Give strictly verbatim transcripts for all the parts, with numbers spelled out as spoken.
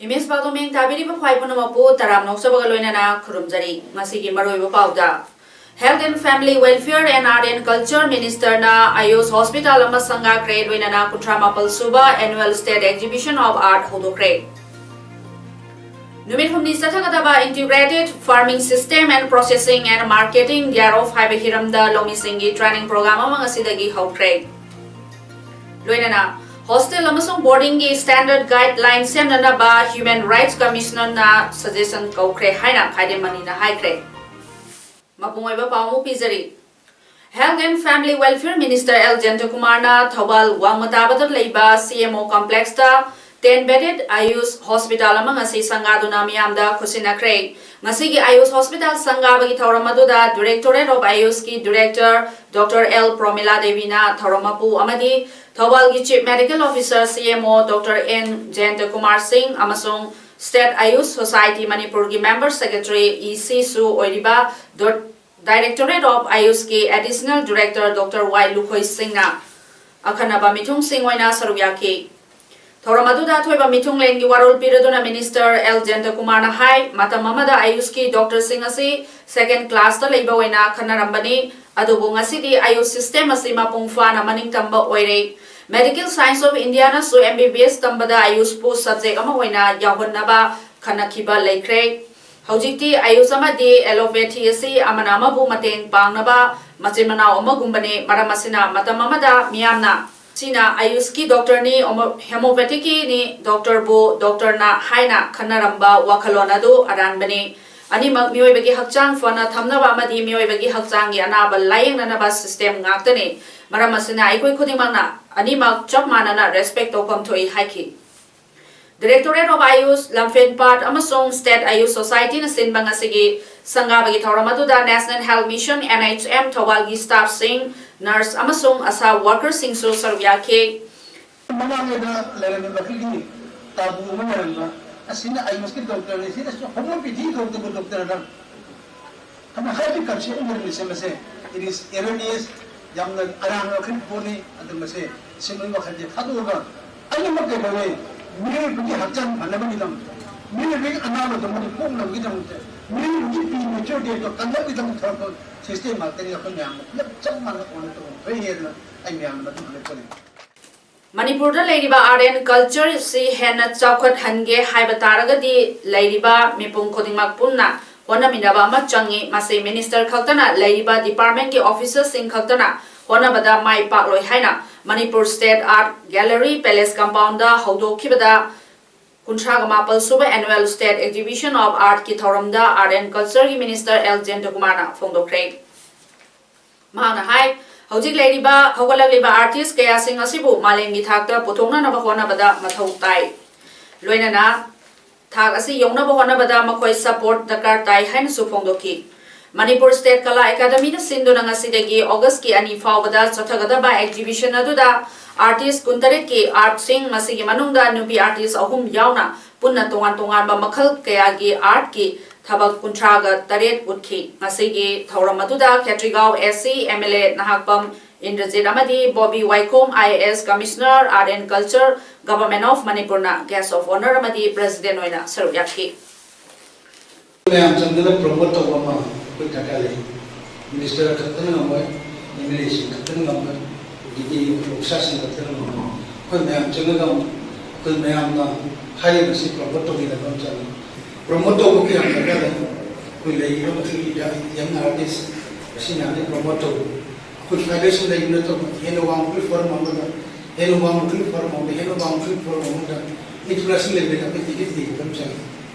Image ꯄꯥꯎꯗꯝ ꯇꯥꯕꯤꯔꯤꯕ ꯈ꯭ꯋꯥꯏ ꯄꯨꯝꯅꯃꯛꯄꯨ ꯇꯔꯥꯝꯅ ꯑꯣꯛꯆꯕꯒ ꯂꯣꯏꯅꯅ ꯈꯨꯔꯨꯝꯖꯔꯤ꯫ ꯉꯁꯤꯒꯤ ꯃꯔꯨꯑꯣꯏꯕ ꯄꯥꯎꯗ, Health and Family Welfare and Art and Culture Ministerꯅ ꯑꯌꯨꯁ ꯍꯣꯁꯄꯤꯇꯥꯜ ꯑꯃ ꯁꯪꯒꯥꯈ꯭ꯔꯦ, ꯂꯣꯏꯅꯅ ꯀꯨꯟꯊ꯭ꯔꯥ ꯃꯥꯄꯜ ꯁꯨꯕ Annual State Exhibition of Art ꯍꯧꯗꯣꯛꯈ꯭ꯔꯦ꯫ ꯅꯨꯃꯤꯠ ꯍꯨꯝꯅꯤ ꯆꯠꯊꯒꯗꯕ Integrated Farming System and Processing and Marketing thereof ꯍꯥꯏꯕ ꯍꯤꯔꯝꯗ ꯂꯧꯃꯤꯁꯤꯡꯒꯤ training program ꯑꯃ ꯉꯁꯤꯗꯒꯤ ꯍꯧꯈ꯭ꯔꯦ꯫ ꯂꯣꯏꯅꯅ ꯍꯣꯁꯇꯦꯜ ꯑꯃꯁꯨꯡ ꯕꯣꯔꯗꯤꯡꯒꯤ standard guideline ꯁꯦꯝꯅꯅꯕ Human Rights Commissionerꯅ suggestion ꯀꯧꯈ꯭ꯔꯦ ꯍꯥꯏꯅ ꯈꯥꯏꯗꯦꯝ ꯃꯅꯤꯅ ꯍꯥꯏꯈ꯭ꯔꯦ꯫ ꯃꯄꯨꯡ ꯑꯣꯏꯕ ꯄꯥꯎ ꯑꯃꯨꯛ ꯄꯤꯖꯔꯤ꯫ Health and Family Welfare Minister L ꯖꯌꯟꯇꯀꯨꯃꯥꯔꯅ ꯊꯧꯕꯥꯜ ꯋꯥꯡꯃ ꯇꯥꯕꯗ ꯂꯩꯕ C M O complexꯇ ten bedded ꯑꯌꯨꯁ ꯍꯣꯁꯄꯤꯇꯥꯜ ꯑꯃ ꯉꯁꯤ ꯁꯪꯒꯥꯗꯨꯅ ꯃꯤꯌꯥꯝꯗ ꯈꯨꯠꯁꯤꯟꯅꯈ꯭ꯔꯦ꯫ ꯉꯁꯤꯒꯤ ꯑꯌꯨꯁ ꯍꯣꯁꯄꯤꯇꯥꯜ ꯁꯪꯒꯥꯕꯒꯤ ꯊꯧꯔꯝ ꯑꯗꯨꯗ Directorate of ꯑꯌꯨꯁꯀꯤ Director Doctor ꯑꯦꯜ ꯄ꯭ꯔꯣꯃꯤꯂꯥ ꯗꯦꯕꯤꯅ ꯊꯧꯔꯝ ꯃꯄꯨ ꯑꯃꯗꯤ ꯊꯧꯕꯥꯜꯒꯤ Chief Medical Officer C M O Doctor N Jayantakumar Singh ꯑꯃꯁꯨꯡ State Ayush Society ꯃꯅꯤꯄꯨꯔꯒꯤ Member Secretary ꯏ ꯁꯤꯁꯨ ꯑꯣꯏꯔꯤꯕ ꯗꯣ-, Directorate of ꯑꯌꯨꯁꯀꯤ Additional Director Doctor ꯋꯥꯏ ꯂꯨꯈꯣꯏ ꯁꯤꯡꯅ ꯑꯈꯟꯅꯕ ꯃꯤꯊꯨꯡꯁꯤꯡ ꯑꯣꯏꯅ ꯁꯔꯨꯛ ꯌꯥꯈꯤ꯫ ꯊꯧꯔꯝ ꯑꯗꯨꯗ ꯑꯊꯣꯏꯕ ꯃꯤꯊꯨꯡꯂꯦꯟꯒꯤ ꯋꯥꯔꯣꯜ ꯄꯤꯔꯗꯨꯅ Minister ꯑꯦꯜ ꯖꯌꯟꯇꯀꯨꯃꯥꯔꯅ ꯍꯥꯏ, ꯃꯇꯝ ꯑꯃꯗ ꯑꯌꯨꯁꯀꯤ doctorꯁꯤꯡ ꯑꯁꯤ second classꯇ ꯂꯩꯕ ꯑꯣꯏꯅ ꯈꯟꯅꯔꯝꯕꯅꯤ, ꯑꯗꯨꯕꯨ ꯉꯁꯤꯗꯤ ꯑꯌꯨꯁ system ꯑꯁꯤ ꯃꯄꯨꯡ ꯐꯥꯅ ꯃꯅꯤꯡ ꯇꯝꯕ ꯑꯣꯏꯔꯦ꯫ Medical Science of Indiaꯅꯁꯨ M B B S ꯇꯝꯕꯗ ꯑꯌꯨꯁꯄꯨ subject ꯑꯃ ꯑꯣꯏꯅ ꯌꯥꯎꯍꯟꯅꯕ ꯈꯟꯅꯈꯤꯕ ꯂꯩꯈ꯭ꯔꯦ꯫ ꯍꯧꯖꯤꯛꯇꯤ ꯑꯌꯨꯁ ꯑꯃꯗꯤ allopathy ꯑꯁꯤ ꯑꯃꯅ ꯑꯃꯕꯨ ꯃꯇꯦꯡ ꯄꯥꯡꯅꯕ ꯃꯆꯤꯟ ꯃꯅꯥꯎ ꯑꯃꯒꯨꯝꯕꯅꯤ꯫ ꯃꯔꯝ ꯑꯁꯤꯅ ꯃꯇꯝ ꯑꯃꯗ ꯃꯤꯌꯥꯝꯅ ꯁꯤꯅ ꯑꯌꯨꯁꯀꯤ doctorꯅꯤ, homo-, homeopathyꯒꯤꯅꯤ, doctorꯕꯨ doctorꯅ ꯍꯥꯏꯅ ꯈꯟꯅꯔꯝꯕ ꯋꯥꯈꯜꯂꯣꯟ ꯑꯗꯨ ꯑꯔꯥꯟꯕꯅꯤ꯫ ꯑꯅꯤꯃꯛ ꯃꯤꯑꯣꯏꯕꯒꯤ ꯍꯛꯆꯥꯡ ꯐꯅ ꯊꯝꯅꯕ ꯑꯃꯗꯤ ꯃꯤꯑꯣꯏꯕꯒꯤ ꯍꯛꯆꯥꯡꯒꯤ ꯑꯅꯥꯕ ꯂꯥꯌꯦꯡꯅꯅꯕ system ꯉꯥꯛꯇꯅꯤ꯫ ꯃꯔꯝ ꯑꯁꯤꯅ ꯑꯩꯈꯣꯏ ꯈꯨꯗꯤꯡꯃꯛꯅ ꯑꯅꯤꯃꯛ ꯆꯞ ꯃꯥꯟꯅꯅ respect ꯇꯧꯐꯝ ꯊꯣꯛꯏ ꯍꯥꯏꯈꯤ꯫ Directorate of Ayush, Lamfenpat ꯑꯃꯁꯨꯡ State Ayush Society ꯅ ꯁꯤꯟꯕ ꯉꯁꯤꯒꯤ ꯁꯪꯒꯥꯕꯒꯤ ꯊꯧꯔꯝ ꯑꯗꯨꯗ National Health Mission, N H M, ꯊꯧꯕꯥꯜꯒꯤ staff ꯁꯤꯡ, nurse ꯑꯃꯁꯨꯡ ASHA worker ꯁꯤꯡꯁꯨ ꯁꯔꯨꯛ ꯌꯥꯈꯤ꯫ ꯃꯃꯥꯡꯉꯩꯗ ꯂꯩꯔꯝꯃꯤꯕ ꯑꯩꯈꯣꯏꯒꯤ ꯇꯥꯕꯨ ꯑꯃ ꯂꯩꯔꯝꯕ, ꯑꯁꯤꯅ ꯑꯌꯨꯁꯀꯤ doctor ꯅꯤ, ꯁꯤꯅꯁꯨ homeopathy ꯗ doctor ꯅꯤ꯫ ꯑꯗꯨꯅ ꯍꯥꯏꯔꯤꯕ concept ꯑꯃ ꯂꯩꯔꯝꯃꯤꯁꯦ, ꯃꯁꯦ it is erroneous, ꯌꯥꯝꯅ ꯑꯔꯥꯟꯕ ꯋꯥꯈꯜ ꯄꯣꯠꯅꯤ꯫ ꯑꯗꯨ ꯃꯁꯦ ꯁꯤꯒꯨꯝꯕꯒꯤ ꯋꯥꯈꯜꯁꯦ ꯊꯥꯗꯣꯛꯑꯒ ꯑꯅꯤꯃꯛ ꯀꯩꯗꯧꯔꯦ, ꯃꯤꯑꯣꯏꯕꯒꯤ ꯍꯛꯆꯥꯡ ꯐꯅꯕꯒꯤꯗꯃꯛꯇ, ꯃꯤꯑꯣꯏꯕꯒꯤ ꯑꯅꯥꯕꯗꯣ ꯃꯗꯨ ꯀꯣꯛꯅꯕꯒꯤꯗꯃꯛꯇ, ꯃꯤꯑꯣꯏꯕꯒꯤ premature death ꯇꯣ ꯀꯟꯅꯕꯒꯤꯗꯃꯛꯇ ꯊꯣꯔꯛꯄ system ꯉꯥꯛꯇꯅꯤ꯫ ꯑꯩꯈꯣꯏ ꯃꯌꯥꯝꯅ ꯄꯨꯂꯞ ꯆꯞ ꯃꯥꯟꯅꯅ ꯑꯣꯏꯅ ꯇꯧꯕ ꯐꯩ ꯍꯥꯏꯗꯅ ꯑꯩ ꯃꯌꯥꯝꯅ ꯃꯗꯨ ꯍꯪꯒꯠꯆꯔꯤ꯫ ꯃꯅꯤꯄꯨꯔꯗ ꯂꯩꯔꯤꯕ art and culture ꯁꯤ ꯍꯦꯟꯅ ꯆꯥꯎꯈꯠꯍꯟꯒꯦ ꯍꯥꯏꯕ ꯇꯥꯔꯒꯗꯤ ꯂꯩꯔꯤꯕ ꯃꯤꯄꯨꯝ ꯈꯨꯗꯤꯡꯃꯛ ꯄꯨꯟꯅ ꯍꯣꯠꯅꯃꯤꯟꯅꯕ ꯑꯃ ꯆꯪꯏ꯫ ꯃꯁꯤ minister ꯈꯛꯇꯅ, ꯂꯩꯔꯤꯕ department ꯀꯤ officer ꯁꯤꯡ ꯈꯛꯇꯅ ꯍꯣꯠꯅꯕꯗ ꯃꯥꯏ ꯄꯥꯛꯂꯣꯏ ꯍꯥꯏꯅ Manipur State Art Gallery Palace Compound ꯗ ꯍꯧꯗꯣꯛꯈꯤꯕꯗ ꯀꯨꯟꯊ꯭ꯔꯥꯒ ꯃꯥꯄꯜ ꯁꯨꯕ Annual State Exhibition of Art ꯀꯤ ꯊꯧꯔꯝꯗ Art and Culture ꯒꯤ minister ꯑꯦꯜ ꯖꯌꯟꯇꯀꯨꯃꯥꯔꯅ ꯐꯣꯡꯗꯣꯛꯈ꯭ꯔꯦ꯫ ꯃꯍꯥꯛꯅ ꯍꯥꯏ, ꯍꯧꯖꯤꯛ ꯂꯩꯔꯤꯕ ꯍꯧꯒꯠꯂꯛꯂꯤꯕ artist ꯀꯌꯥꯁꯤꯡ ꯑꯁꯤꯕꯨ ꯃꯥꯂꯦꯝꯒꯤ ꯊꯥꯛꯇ ꯄꯨꯊꯣꯛꯅꯅꯕ ꯍꯣꯠꯅꯕꯗ ꯃꯊꯧ ꯇꯥꯏ꯫ ꯂꯣꯏꯅꯅ ꯊꯥꯛ ꯑꯁꯤ ꯌꯧꯅꯕ ꯍꯣꯠꯅꯕꯗ ꯃꯈꯣꯏ support ꯗꯔꯀꯥꯔ ꯇꯥꯏ ꯍꯥꯏꯅꯁꯨ ꯐꯣꯡꯗꯣꯛꯈꯤ꯫ ꯃꯅꯤꯄꯨꯔ State ꯀꯂꯥ ꯑꯦꯀꯥꯗꯃꯤꯅ ꯁꯤꯟꯗꯨꯅ ꯉꯁꯤꯗꯒꯤ August ꯀꯤ ꯑꯅꯤ ꯐꯥꯎꯕꯗ ꯆꯠꯊꯒꯗꯕ exhibition ꯑꯗꯨꯗ artist ꯀꯨꯟꯇꯔꯦꯠꯀꯤ art ꯁꯤꯡ, ꯃꯁꯤꯒꯤ ꯃꯅꯨꯡꯗ ꯅꯨꯄꯤ artist ꯑꯍꯨꯝ ꯌꯥꯎꯅ ꯄꯨꯟꯅ ꯇꯣꯉꯥꯟ ꯇꯣꯉꯥꯟꯕ ꯃꯈꯜ ꯀꯌꯥꯒꯤ art ꯀꯤ ꯊꯕꯛ ꯀꯨꯟꯊ꯭ꯔꯥꯒ ꯇꯔꯦꯠ ꯎꯠꯈꯤ꯫ ꯉꯁꯤꯒꯤ ꯊꯧꯔꯝ ꯑꯗꯨꯗ ꯈꯦꯇ꯭ꯔꯤꯒꯥꯎ AC MLA ꯅꯍꯥꯛꯄꯝ ꯏꯟꯗ꯭ꯔꯖꯤꯠ ꯑꯃꯗꯤ ꯕꯣꯕꯤ ꯋꯥꯏꯈꯣꯝ, IAS, Commissioner, Art and Culture, Government of Manipur ꯅ guest of honour ꯑꯃꯗꯤ president ꯑꯣꯏꯅ ꯁꯔꯨꯛ ꯌꯥꯈꯤ꯫ ꯃꯌꯥꯝ ꯆꯪꯗꯅ promote ꯇꯧꯕ ꯑꯃ ꯑꯩꯈꯣꯏ ꯗꯔꯀꯥꯔ ꯂꯩ꯫ Minister ꯈꯛꯇꯅ ꯉꯝꯃꯣꯏ, MLA ꯁꯤꯡ ꯈꯛꯇꯅ ꯉꯝꯃꯣꯏ, ꯑꯗꯒꯤ officer ꯁꯤꯡ ꯈꯛꯇꯅ ꯉꯝꯃꯣꯏ꯫ ꯑꯩꯈꯣꯏ ꯃꯌꯥꯝ ꯆꯪꯉꯒ ꯑꯩꯈꯣꯏ ꯃꯌꯥꯝꯅ ꯍꯥꯏꯔꯤꯕꯁꯤ promote ꯇꯧꯃꯤꯟꯅꯕ ꯑꯃ ꯆꯪꯉꯤ꯫ Promote ꯇꯧꯕꯒꯤ ꯌꯥꯝ ꯗꯔꯀꯥꯔ ꯂꯩ꯫ ꯑꯩꯈꯣꯏ ꯂꯩꯔꯤꯕ ꯃꯈꯩꯒꯤ young artist ꯑꯁꯤ ꯃꯌꯥꯝꯁꯤ promote ꯇꯧꯕ꯫ ꯑꯩꯈꯣꯏ ꯐꯥꯏꯗꯔꯁꯨ ꯂꯩꯕ ꯅꯠꯇꯕ, ꯍꯦꯟꯅ ꯋꯥꯡꯕꯒꯤ forum ꯑꯃꯗ, ꯍꯦꯟꯅ ꯋꯥꯡꯕꯒꯤ forum ꯑꯃꯗ, ꯍꯦꯟꯅ ꯋꯥꯡꯕꯒꯤ forum ꯑꯃꯗ introduction ꯂꯩꯕꯗ ꯑꯩꯈꯣꯏ ꯇꯤꯀꯦꯠ ꯊꯤꯕ ꯑꯃ ꯆꯪꯉꯤ꯫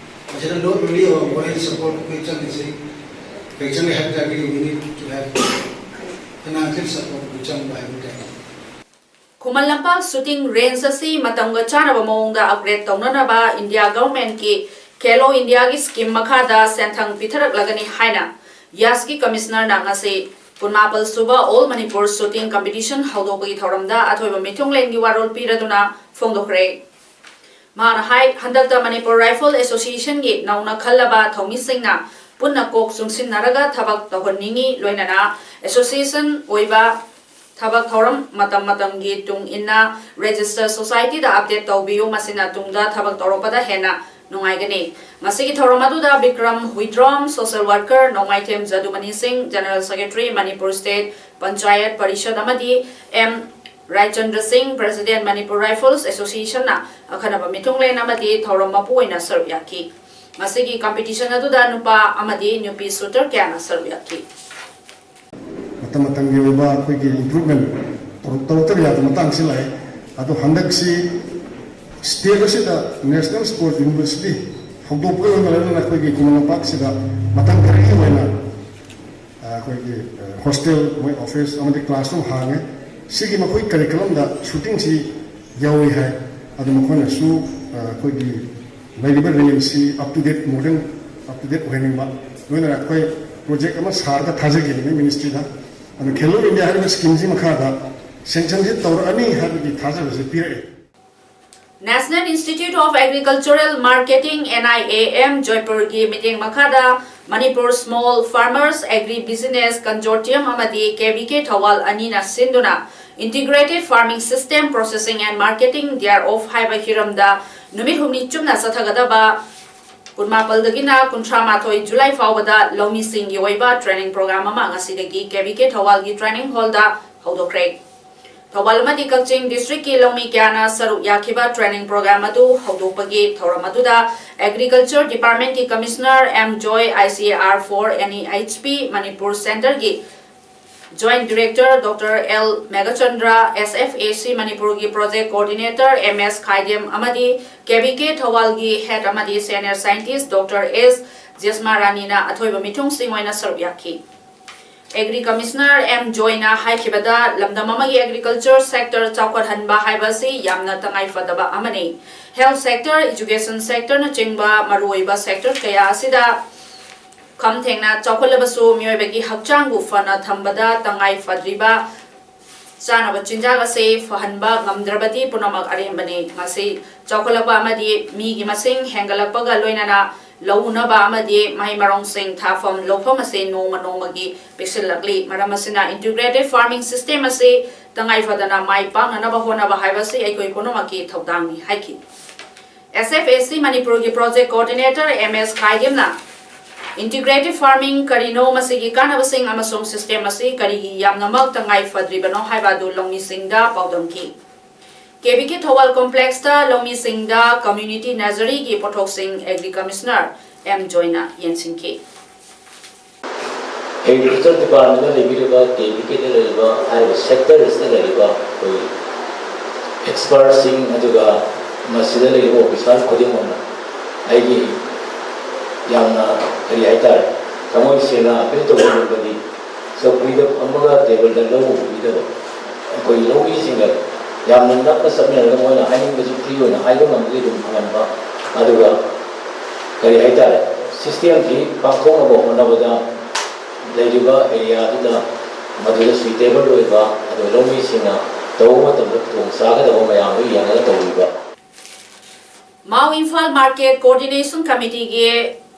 ꯃꯁꯤꯗ not really our moral support ꯑꯩꯈꯣꯏ ꯆꯪꯉꯤꯁꯤ, ꯀꯩ ꯆꯪꯉꯤ ꯍꯥꯏꯕ ꯇꯥꯔꯒꯗꯤ we need to have financial support ꯑꯩꯈꯣꯏ ꯆꯪꯕ ꯍꯥꯏꯕ ꯇꯥꯔꯦ꯫ ꯈꯨꯃꯟ ꯂꯝꯄꯥꯛ shooting range ꯑꯁꯤ ꯃꯇꯝꯒ ꯆꯥꯟꯅꯕ ꯃꯑꯣꯡꯗ upgrade ꯇꯧꯅꯅꯕ India government ꯀꯤ Khelo India ꯒꯤ scheme ꯃꯈꯥꯗ ꯁꯦꯟꯊꯪ ꯄꯤꯊꯔꯛꯂꯒꯅꯤ ꯍꯥꯏꯅ ꯌꯥꯁꯀꯤ commissioner ꯅ ꯉꯁꯤ ꯀꯨꯟꯃꯥꯄꯜ ꯁꯨꯕ All Manipur Shooting Competition ꯍꯧꯗꯣꯛꯄꯒꯤ ꯊꯧꯔꯝꯗ ꯑꯊꯣꯏꯕ ꯃꯤꯊꯨꯡꯂꯦꯟꯒꯤ ꯋꯥꯔꯣꯜ ꯄꯤꯔꯗꯨꯅ ꯐꯣꯡꯗꯣꯛꯈ꯭ꯔꯦ꯫ ꯃꯥꯅ ꯍꯥꯏ, ꯍꯟꯗꯛꯇ Manipur Rifle Association ꯒꯤ ꯅꯧꯅ ꯈꯜꯂꯕ ꯊꯧꯃꯤꯁꯤꯡꯅ ꯄꯨꯟꯅ ꯀꯣꯛ ꯆꯨꯡꯁꯤꯟꯅꯔꯒ ꯊꯕꯛ ꯇꯧꯍꯟꯅꯤꯡꯏ, ꯂꯣꯏꯅꯅ association ꯑꯣꯏꯕ ꯊꯕꯛ ꯊꯧꯔꯝ ꯃꯇꯝ ꯃꯇꯝꯒꯤ ꯇꯨꯡ ꯏꯟꯅ register society ꯗ update ꯇꯧꯕꯤꯌꯨ, ꯃꯁꯤꯅ ꯇꯨꯡꯗ ꯊꯕꯛ ꯇꯧꯔꯛꯄꯗ ꯍꯦꯟꯅ ꯅꯨꯡꯉꯥꯏꯒꯅꯤ꯫ ꯃꯁꯤꯒꯤ ꯊꯧꯔꯝ ꯑꯗꯨꯗ ꯕꯤꯀ꯭ꯔꯝ ꯍꯨꯏꯗ꯭ꯔꯣꯝ, social worker ꯅꯣꯡꯃꯥꯏꯊꯦꯝ ꯖꯗꯨꯃꯅꯤ ꯁꯤꯡ, general secretary Manipur State Panchayat Parishad ꯑꯃꯗꯤ ꯑꯦꯝ ꯔꯥꯏꯆꯟꯗ꯭ꯔ ꯁꯤꯡ, president Manipur Rifles Association ꯅ ꯑꯈꯟꯅꯕ ꯃꯤꯊꯨꯡꯂꯦꯟ ꯑꯃꯗꯤ ꯊꯧꯔꯝ ꯃꯄꯨ ꯑꯣꯏꯅ ꯁꯔꯨꯛ ꯌꯥꯈꯤ꯫ ꯃꯁꯤꯒꯤ competition ꯑꯗꯨꯗ ꯅꯨꯄꯥ ꯑꯃꯗꯤ ꯅꯨꯄꯤ shooter ꯀꯌꯥꯅ ꯁꯔꯨꯛ ꯌꯥꯈꯤ꯫ ꯃꯇꯝ ꯃꯇꯝꯒꯤ ꯑꯣꯏꯕ ꯑꯩꯈꯣꯏꯒꯤ improvement ꯇꯧꯔꯛ- ꯇꯧꯔꯛꯇꯕ ꯌꯥꯗꯕ ꯃꯇꯥꯡꯁꯤ ꯂꯥꯛꯑꯦ꯫ ꯑꯗꯣ ꯍꯟꯗꯛꯁꯤ state ꯑꯁꯤꯗ National Sports University ꯍꯧꯗꯣꯛꯄꯒ ꯂꯣꯏꯅꯅ ꯑꯩꯈꯣꯏꯒꯤ ꯈꯨꯃꯟ ꯂꯝꯄꯥꯛꯁꯤꯗ ꯃꯇꯝ ꯈꯔꯒꯤ ꯑꯣꯏꯅ ꯑꯩꯈꯣꯏꯒꯤ hostel, ꯃꯣꯏ office ꯑꯃꯗꯤ classroom ꯍꯥꯡꯉꯦ꯫ ꯁꯤꯒꯤ ꯃꯈꯣꯏ curriculum ꯗ shooting ꯁꯤ ꯌꯥꯎꯏ ꯍꯥꯏ꯫ ꯑꯗꯨ ꯃꯈꯣꯏꯅꯁꯨ ꯑꯩꯈꯣꯏꯒꯤ ꯂꯩꯔꯤꯕ range ꯁꯤ up to date, modern, up to date ꯑꯣꯏꯍꯟꯅꯤꯡꯕ, ꯂꯣꯏꯅꯅ ꯑꯩꯈꯣꯏ project ꯑꯃ ꯁꯥꯔꯒ ꯊꯥꯖꯒꯦ ministry ꯗ꯫ ꯑꯗꯨ Khelo India ꯍꯥꯏꯔꯤꯕ scheme ꯁꯤ ꯃꯈꯥꯗ sanction ꯁꯤ ꯇꯧꯔꯛꯑꯅꯤ ꯍꯥꯏꯕꯒꯤ ꯊꯥꯖꯕꯁꯤ ꯄꯤꯔꯛꯑꯦ꯫ National Institute of Agricultural Marketing, N I A M, ꯖꯣꯏꯄꯨꯔꯒꯤ ꯃꯤꯠꯌꯦꯡ ꯃꯈꯥꯗ Manipur Small Farmers Agri Business Consortium ꯑꯃꯗꯤ K V K ꯊꯧꯕꯥꯜ ꯑꯅꯤꯅ ꯁꯤꯟꯗꯨꯅ Integrated Farming System, Processing and Marketing thereof ꯍꯥꯏꯕ ꯍꯤꯔꯝꯗ ꯅꯨꯃꯤꯠ ꯍꯨꯝꯅꯤ ꯆꯨꯞꯅ ꯆꯠꯊꯒꯗꯕ ꯀꯨꯟꯃꯥꯄꯜꯗꯒꯤꯅ ꯀꯨꯟꯊ꯭ꯔꯥ ꯃꯥꯊꯣꯏ ꯖꯨꯂꯥꯏ ꯐꯥꯎꯕꯗ ꯂꯧꯃꯤꯁꯤꯡꯒꯤ ꯑꯣꯏꯕ training program ꯑꯃ ꯉꯁꯤꯗꯒꯤ K V K ꯊꯧꯕꯥꯜꯒꯤ training hall ꯗ ꯍꯧꯗꯣꯛꯈ꯭ꯔꯦ꯫ ꯊꯧꯕꯥꯜ ꯑꯃꯗꯤ ꯀꯛꯆꯤꯡ district ꯀꯤ ꯂꯧꯃꯤ ꯀꯌꯥꯅ ꯁꯔꯨꯛ ꯌꯥꯈꯤꯕ training program ꯑꯗꯨ ꯍꯧꯗꯣꯛꯄꯒꯤ ꯊꯧꯔꯝ ꯑꯗꯨꯗ Agriculture Department ꯀꯤ Commissioner M Joy, I C A R four N E H P Manipur Center ꯒꯤ Joint Director Doctor L Meghachandra, S F A C ꯃꯅꯤꯄꯨꯔꯒꯤ Project Coordinator M S ꯈꯥꯏꯗꯦꯝ ꯑꯃꯗꯤ K V K ꯊꯧꯕꯥꯜꯒꯤ head ꯑꯃꯗꯤ senior scientist Doctor S ꯖꯦꯁꯃꯥ ꯔꯥꯅꯤꯅ ꯑꯊꯣꯏꯕ ꯃꯤꯊꯨꯡꯁꯤꯡ ꯑꯣꯏꯅ ꯁꯔꯨꯛ ꯌꯥꯈꯤ꯫ Agri commissioner M ꯖꯣꯏꯅ ꯍꯥꯏꯈꯤꯕꯗ, ꯂꯝꯗꯝ ꯑꯃꯒꯤ ꯑꯦꯒ꯭ꯔꯤꯀꯜꯆꯔ ꯁꯦꯛꯇꯔ ꯆꯥꯎꯈꯠꯍꯟꯕ ꯍꯥꯏꯕ ꯑꯁꯤ ꯌꯥꯝꯅ ꯇꯉꯥꯏ ꯐꯗꯕ ꯑꯃꯅꯤ꯫ ꯍꯦꯜꯊ ꯁꯦꯛꯇꯔ, ꯏꯖꯨꯀꯦꯁꯟ ꯁꯦꯛꯇꯔꯅꯆꯤꯡꯕ ꯃꯔꯨꯑꯣꯏꯕ ꯁꯦꯛꯇꯔ ꯀꯌꯥ ꯑꯁꯤꯗ ꯈꯝ ꯊꯦꯡꯅ ꯆꯥꯎꯈꯠꯂꯕꯁꯨ, ꯃꯤꯑꯣꯏꯕꯒꯤ ꯍꯛꯆꯥꯡꯕꯨ ꯐꯅ ꯊꯝꯕꯗ ꯇꯉꯥꯏ ꯐꯗ꯭ꯔꯤꯕ ꯆꯥꯅꯕ ꯆꯤꯟꯖꯥꯛ ꯑꯁꯤ ꯐꯍꯟꯕ ꯉꯝꯗ꯭ꯔꯕꯗꯤ ꯄꯨꯝꯅꯃꯛ ꯑꯔꯦꯝꯕꯅꯤ꯫ ꯉꯁꯤ ꯆꯥꯎꯈꯠꯂꯛꯄ ꯑꯃꯗꯤ ꯃꯤꯒꯤ ꯃꯁꯤꯡ ꯍꯦꯟꯒꯠꯂꯛꯄꯒ ꯂꯣꯏꯅꯅ ꯂꯧ ꯎꯅꯕ ꯑꯃꯗꯤ ꯃꯍꯩ ꯃꯔꯣꯡꯁꯤꯡ ꯊꯥꯐꯝ ꯂꯧꯐꯝ ꯑꯁꯤ ꯅꯣꯡꯃ ꯅꯣꯡꯃꯒꯤ ꯄꯤꯛꯁꯤꯜꯂꯛꯂꯤ꯫ ꯃꯔꯝ ꯑꯁꯤꯅ, ꯏꯟꯇꯤꯒ꯭ꯔꯦꯇꯦꯗ ꯐꯥꯔꯃꯤꯡ ꯁꯤꯁꯇꯦꯝ ꯑꯁꯤ ꯇꯉꯥꯏ ꯐꯗꯅ ꯃꯥꯏ ꯄꯥꯛꯅꯅꯕ ꯍꯣꯠꯅꯕ ꯍꯥꯏꯕꯁꯤ ꯑꯩꯈꯣꯏ ꯄꯨꯝꯅꯃꯛꯀꯤ ꯊꯧꯗꯥꯡꯅꯤ ꯍꯥꯏꯈꯤ꯫ ꯑꯦꯁ ꯑꯦꯐ ꯑꯦ ꯁꯤ ꯃꯅꯤꯄꯨꯔꯒꯤ ꯄ꯭ꯔꯣꯖꯦꯛ ꯀꯣꯑꯣꯔꯗꯤꯅꯦꯇꯔ ꯑꯦꯝ ꯑꯦꯁ ꯈꯥꯏꯗꯦꯝꯅ ꯏꯟꯇꯤꯒ꯭ꯔꯦꯇꯤꯚ ꯐꯥꯔꯃꯤꯡ ꯀꯔꯤꯅꯣ, ꯃꯁꯤꯒꯤ ꯀꯥꯟꯅꯕꯁꯤꯡ ꯑꯃꯁꯨꯡ ꯁꯤꯁꯇꯦꯝ ꯑꯁꯤ ꯀꯔꯤꯒꯤ ꯌꯥꯝꯅꯃꯛ ꯇꯉꯥꯏ ꯐꯗ꯭ꯔꯤꯕꯅꯣ ꯍꯥꯏꯕ ꯑꯗꯨ ꯂꯧꯃꯤꯁꯤꯡꯗ ꯄꯥꯎꯗꯝꯈꯤ꯫ ꯀꯦ ꯕꯤ ꯀꯦ ꯊꯧꯕꯥꯜ ꯀꯣꯝꯄ꯭ꯂꯦꯛꯁꯇ ꯂꯧꯃꯤꯁꯤꯡꯗ ꯀꯝꯃ꯭ꯌꯨꯅꯤꯇꯤ ꯅꯔꯖꯔꯤꯒꯤ ꯄꯣꯠꯊꯣꯛꯁꯤꯡ ꯑꯦꯒ꯭ꯔꯤ ꯀꯃꯤꯁꯅꯔ ꯑꯦꯝ ꯖꯣꯏꯅ ꯌꯦꯡꯁꯤꯟꯈꯤ꯫ ꯑꯦꯒ꯭ꯔꯤꯀꯜꯆꯔ ꯗꯤꯄꯥꯔꯠꯃꯦꯟꯗ ꯂꯩꯕꯤꯔꯤꯕ, ꯀꯦ ꯕꯤ ꯀꯦꯗ ꯂꯩꯔꯤꯕ, ꯍꯥꯏꯔꯤꯕ ꯁꯦꯛꯇꯔ ꯑꯁꯤꯗ ꯂꯩꯔꯤꯕ ꯑꯩꯈꯣꯏ ꯑꯦꯛꯁꯄꯔꯠꯁꯤꯡ, ꯑꯗꯨꯒ ꯃꯁꯤꯗ ꯂꯩꯔꯤꯕ ꯑꯣꯐꯤꯁꯥꯔ ꯈꯨꯗꯤꯡꯃꯛꯅ ꯑꯩꯒꯤ ꯌꯥꯝꯅ, ꯀꯔꯤ ꯍꯥꯏꯇꯥꯔꯦ, ꯊꯃꯣꯏ ꯁꯦꯡꯅ ꯑꯄꯤꯜ ꯇꯧꯖꯅꯤꯡꯕꯗꯤ, ꯆꯧꯀ꯭ꯔꯤꯗ ꯐꯝꯃꯒ ꯇꯦꯕꯜꯗ ꯂꯧ ꯎꯕꯤꯗꯕ ꯑꯩꯈꯣꯏ ꯂꯧꯃꯤꯁꯤꯡꯗ ꯌꯥꯝꯅ ꯅꯛꯅ ꯆꯠꯃꯤꯟꯅꯔꯒ ꯃꯣꯏꯅ ꯍꯥꯏꯅꯤꯡꯕꯁꯤ ꯐ꯭ꯔꯤ ꯑꯣꯏꯅ ꯍꯥꯏꯕ ꯉꯝꯕꯗꯤ ꯑꯗꯨꯝ ꯐꯪꯍꯟꯕ, ꯑꯗꯨꯒ, ꯀꯔꯤ ꯍꯥꯏꯇꯥꯔꯦ, ꯁꯤꯁꯇꯦꯝꯁꯤ ꯄꯥꯡꯊꯣꯛꯅꯕ ꯍꯣꯠꯅꯕꯗ ꯂꯩꯔꯤꯕ ꯑꯦꯔꯤꯌꯥꯗꯨꯗ ꯃꯗꯨꯗ ꯁꯨꯏꯇꯦꯕꯜ ꯑꯣꯏꯕ, ꯑꯗꯨꯒ ꯂꯧꯃꯤꯁꯤꯡꯅ ꯇꯧꯕ ꯃꯇꯝꯗ ꯈꯨꯗꯣꯡ ꯆꯥꯒꯗꯕ ꯃꯌꯥꯝꯗꯨ ꯌꯦꯡꯉꯒ ꯇꯧꯕꯤꯕ꯫ ꯃꯥꯎ ꯏꯝꯐꯥꯜ ꯃꯥꯔꯀꯦꯠ ꯀꯣꯑꯣꯔꯗꯤꯅꯦꯁꯟ ꯀꯃꯤꯇꯤꯒꯤ